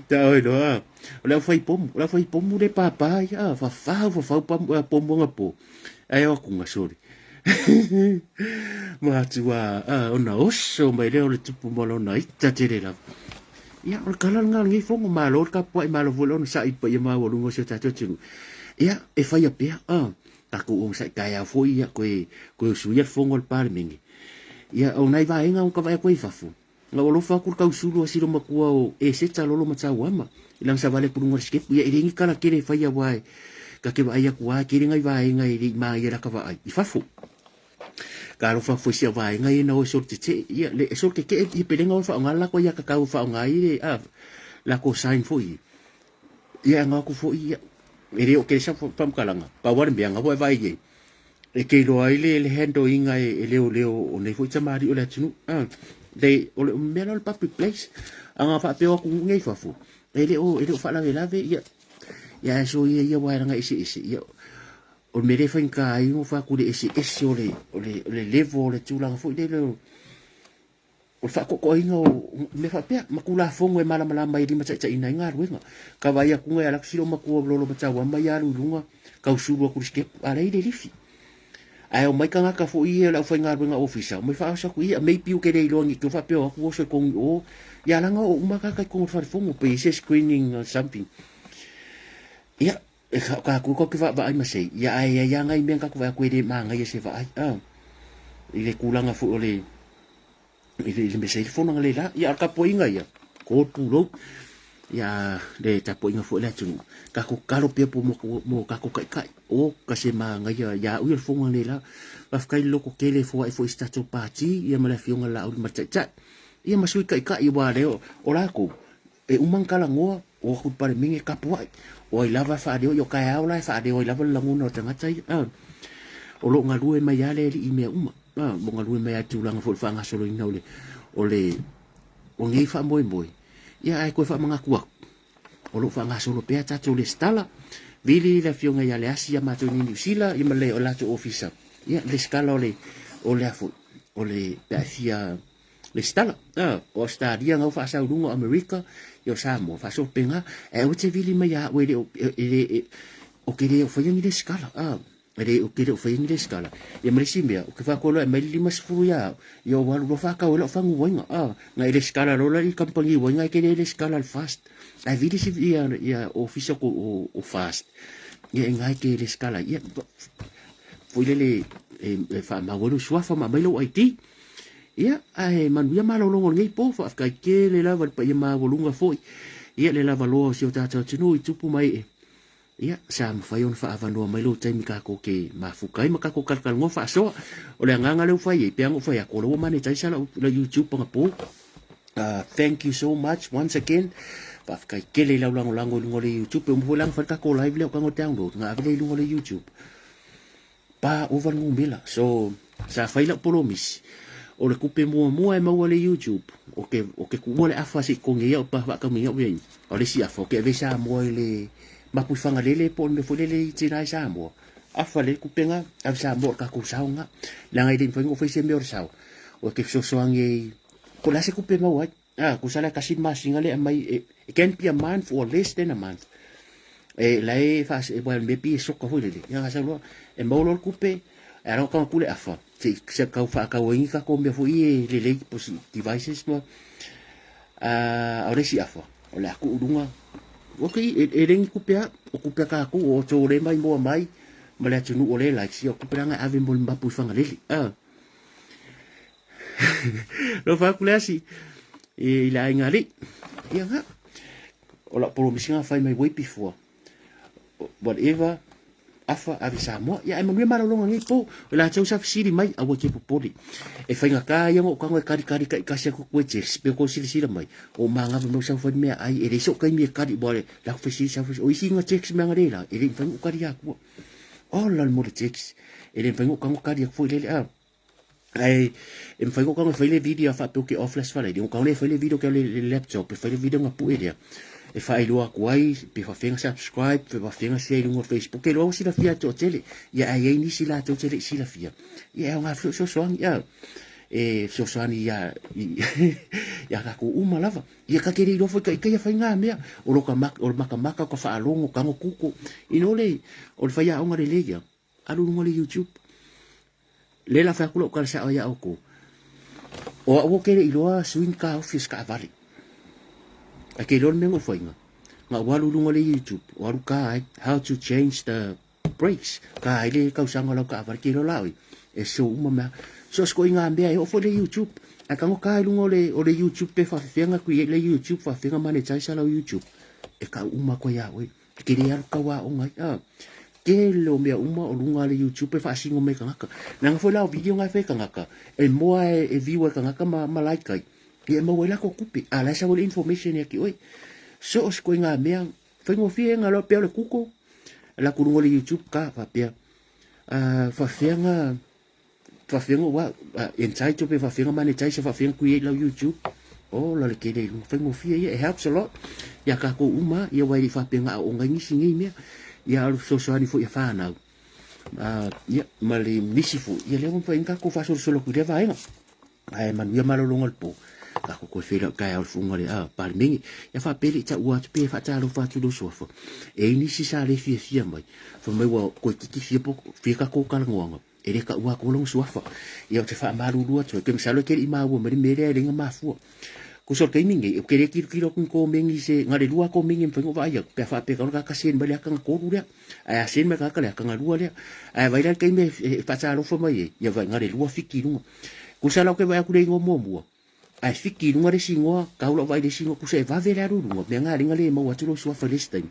Ta oi loa. O le au fai pomu, o le au fai pomu le pāpā ia, fafau, fafau pamu, pomu anga po. Ai o aku nga sorry. Matua, ona oso mai lea o le tupu ma lona ita tele lava. Ia, o le kala lena o lenei fono, malo le tapuai, malo foi le onosai i le paia maualuga o si o tatou atunuu. Ia, e faia pea, tatou onosai taeao foi, ia, toe, toe usuia le fono a le Palemene. Ia, o nai vaega ua vaai atu ai i fafo, na ua alofa atu le tausulu a silo matua o Eseta Lolo Matauama i lana savali atu i luga o le sikepu. Ia, e leai ni tala tele e faia aua e ta te vaai atu lava, e tele nai vaega e le i māia i lata vaai i fafo. Talofa foi si au vaega ia na o e solo tetee. Ia, le, e solo tetee ia pelega o e faaaoga le latou aiatatau e faaaoga ai le, a, latou sign foi. Ia, e aga atu foi, ia, e le o tele sau faamatalaga. Pau lava le mea, na ua e vaai i ai, e te iloa ai le, le handle ina e, e leoleo o nei foi tamalii o le atunuu. A, le, o le mea la o le public place. A na faapea o atunuu nei i fafo, e le o, e le o faalavelave, ia, ia ae soia ia aua e leaga eseese, ia, O le mea lea e faigata ai ona fai atu i le eseese o le, o le, o le level o le tulaga foi lele o, o le faatoatoaina o mea faapea ma Tulafono e malamalama ai e limataitaiina ai galuega. Ka vaai atu ia alu atu sila matua o lolo matauama ia alu i luga, tausulu atu i le sikepu, a lea e i le lifi. Ae omai tagata foi ia o le aufaigaluega ofisa, omai faaoso atu, ia maybe ou te le iloa ne i te i ua faapea o atu oso i totonu i o, ia leaga o uma tagata i totonu o le fale fono, pe i ai se screening or something. Ia, E tatou tatou te vaavaai ma sei, ia ae iai a nai mea na tatou vaai atu e le manaia se vaai, a. I le tulaga foi o le, i le, i le mea sa i le fono analeila, ia a o le tapuaiga ia, God pulou, ia le tapuaiga foi a le atunuu, tatou tatalo pea po mo, mo tatou taitai, o ka se manaia ia au ia le fono analeila, faafetai le lototele e foai foi i se tatou pati, ia ma le afioga i le Laauli ma le Taitai, ia ma Sui Taitai aua lea o latou, E uma ona talanoa, o atu i le Palemene e tapuai. O ai lava e faaleo, ia o taeao la e faaleo ai lava le lagona o le tagata ia. O lo o galue mai lava le alii i mea uma. O lo o galue mai lava i tulaga foi o le faagasoloina o le, o le, o nei faamoemoe. Ia ae toe faamanatu atu, o lo o faagasolo pea tatou lesitala. Vili le afioga ia Leasi ia matou i Niu Sila ia ma le latou ofisa. Ia lesitala o le, o le a foi, o le, pe a e fia Lesitala, o Ausetalia na ua faasau i luga o Amerika, ia o Samoa, faasoapena, ae aua e te vili mai ia au e le o, e le, e, ou te le o faia ni lesitala, a, e le, ou te le o faia ni lesitala. Ia ma le isi mea, ou te faatoa loa e aumai le 50 ia au, ia ou alu loa faatau ai lau faguaina, a, na e lesitala loa la i kamupani uaina ae te le lesitala i le fast. Ae vili si, ia, ia ofisa o, o, o fast, ia e na e te lesitala ai. Ia, foi lele, e, e faamau ai lou suafa ma aumai lou ID. Ia, ae manuia malologa o lenei po, faafetai tele lava i le paia maualuga foi, ia le lavaloa o si o tatou atunuu i tupu ma ee. Ia, sa mafai ona faaavanoa mai lou taimi tatou te mafuta ai ma tatou talatalanoa faasoa. O le agaga lea ua fai ai, pei lava ona ou fai atu, o lea ua monetize lau, lau YouTube anapo. Thank you so much once again. Faafetai tele i lau lagolago i luga o le YouTube. E uma foi la ona fai le tatou live lea o tago download, ona ave lea i luga o le YouTube. Pa ova le numera. So, sa fai lau polomisi, o le tupe muamua e maua le YouTube, o ke, o ke kuua le afa se i totogi ai au pa faataunuina au ia, o le isi afa, o ke ave i Samoa i le mapu i Fagalele po o le mea foi lele i tina i Samoa. Afa le tupe na, ave Samoa o le tatou sao na. Leaga e le mafai ona ou fai se mea o le sao. O ke fesoasoani ai, po o le a se tupe e maua ai. Ah, tusa la e tasi le masina lea e aumai, it can be a month or less than a month. E la e faase, well, maybe e soka foi lele. Ia sau loa, e maua loa le tupe, e ala tau atu le afa, se se tau faatau ai ni tatou mea foi e lelei po si devices ma ah, o le isi afa, o le a tuu i luga. Okay, e, e le ni tupe a, o tupe a tatou, o outou o lea e maimoa mai, ma le atunuu o lea e likes, ia o tupe la na e ave mo le mapu i Fagalele. Ah. Lofa atu le asi i le aiga alii. Ia nga. O lau polomisi nga fai mai way before. Whatever afa ave Samoa. Ia e manuia malologa nei po. O la tau sa fesili mai aua ke popole. E faigata ia ngo kango e kari kari kai kasi aku koe te pe ko sila sila mai. O manga mo sa fai mea ai e le so kai mi e kari bo le la fesili sa fesili. O isi nga text mea ngare la e le mafai ngo kari aku. O la mo le text. E le mafai ngo kango kari aku foi lele a. Ae e mafai koa ona fai le video faapea ke off le aso faraile, o ka ona e fai le video ke le laptop e fai le video ona pue lea. e faailoa atu ai pe faafefea ona subscribe, pe faafefea ona share i luga o le Facebook. Ke iloa ua silafia e le toatele, ia ae i ai nisi latou te le i silafia, ia e aoga foi fesoasoani, ia e fesoasoani ia ia tatou uma lava. Ia ka te le iloa foi ka ika ia faiga mea, o lo ka o le makamaka o ka faalogo tago kuko. Ina ole o le faiaoga lelei ia, alu luga o le YouTube. Le la fai atu lau tala sao ia outou. O au ou te le iloa sui ni taofi o se taavale. Ae te iloa le mea na ou faina. Na ou alu i luga o le YouTube, o alu ta ai, how to change the brakes. Ta ai le tausaga o lau taavale, te iloa la oi, e show uma mea. So o se koiga mea e oo foi le YouTube. Ae tago ta i luga o le, o le YouTube pe faafefea na create le YouTube, faafefea na monetize lau YouTube. E tau uma atu ai ia oe. E te le alu tau aoga ai. Ah. Tele o mea uma o luga le YouTube e faasino mai tagata. Leaga foi la o video na e fai e tagata, e moa e, e view e tagata ma, ma like ai. Ia e maua ai latou tupe. A la e sau ai le information ia te oe. So o se koiga mea, faigofie na loa pea o le Google. La ku luga o le YouTube ka faapea. Uh, faafefea na faafefea ua entitle pe faafefea monetize faafefea create lau YouTube ola le tele i luga faigofie ia it helps a lot ia tatou uma ia wai le faapea na aoga ai nisi nei mea ia alu fesoasoani foi ia whanau ia ma le nisi foi ia lea ua mafai ona tatou faasolosolo atu i lea vaega ae manuia malologa o le po tatou toe feiloai taeao i le fuga o le Palemene ia faapea le i taua atu pe faatalofa atu i lou suafa e i ai nisi sa le fiafia mai fai mai ua toe titi fia po fia tatou talanoaga E le taua atu lona suafa. Ia ou te faamalulu atu ai, masalo e te le i maua mai le mea lea e le na mafua. Tusa o le taimi lenei, ou te le tilotilo atu i ni komeni se, na o le lua lava komeni e mafai ona ou vaai atu, pe a faapea e tatau ona tagata send mai le ata na tolu lea. Ae a send mai le tagata le ata na lua lea. Ae vaai la i le taimi e faatalofa mai ai, ia vaai na o le lua fiki i luga. Tusa la ou te vaai atu i le igoa muamua, ae fiki i luga le isi igoa, tau lau vaai i le isi igoa, tusa e vave le alu i luga, mea na ala ai ona le maua atu lou suafa i le isi taimi,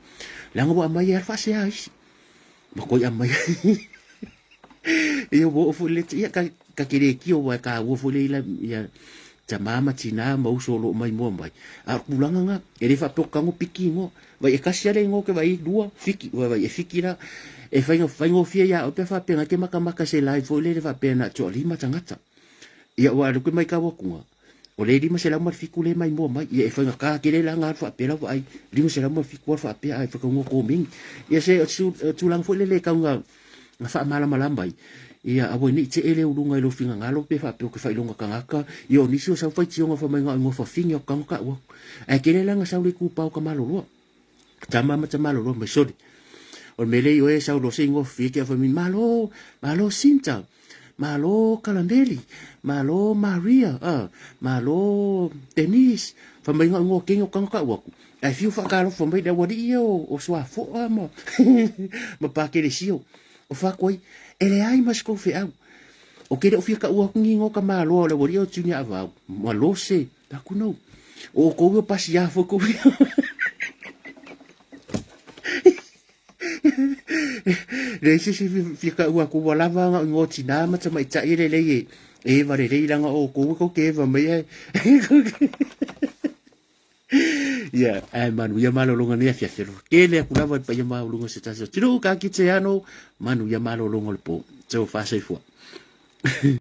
leaga ua aumai ai lava le faasea a isi. Ma koi aumai ai. Ia ua oo foi le, ia ka, ka te le tio aua e taua foi le ila, ia tamā ma tinā ma uso o lo o maimoa mai. A o le tulaga na, e le faapea o tago piki igoa. Vai e kasi lava le igoa ou te vaai ai, lua, fiki, vai, vai e fiki la. E faiga, faigofie ia oe pe a faapea na e te matamata i se live foi lele faapea na o le toalima tagata. Ia aua o lea ou te matau atu na, o le 507 lea e maimoa mai, ia e faigata tele la ona alu faapea lau vaai, 507 alu faapea ae faitauina komeni. Ia se o tulaga foi lele e tau na faamalamalama ai, ia aua ne i tee le uluga i lou finagalo pe faapea ou te failoga tagata, ia o nisi o sau faitioga fai mai na o igoa fafine o tago tau atu. Ae tele la na sau le itupa o ka maloloa. Tama ma tamaloloa mai sole. O le mea lea i oe e sau loa se igoa fafine te fai mai malo, malo Sinta, malo Kalameli, malo Maria, malo Denise. Fai mai na o igoa keni o tago tau atu. Ae fiu faatalofa mai le aualii ia o Suafoa ma, ma Pakelesio. O fako ai, e leai ma se kou feau. O ke le o fia taua atu ni igoa tamaloa o le aualii o Junior Avau, ma Lose, Aku no. O kou ia pasi a foi kou ia. Leai se isi fia taua atu ua lava ona igoa tinā ma tamaitai e lelei e eva lelei leaga o outou e tou te eva mai ae Ia, ae manuia malologa nei afiafi alofa. Tele atu lava i le paia maualuga o se tasi o atunuu, ka kite ano, manuia malologa o le po. Tau faasoifua.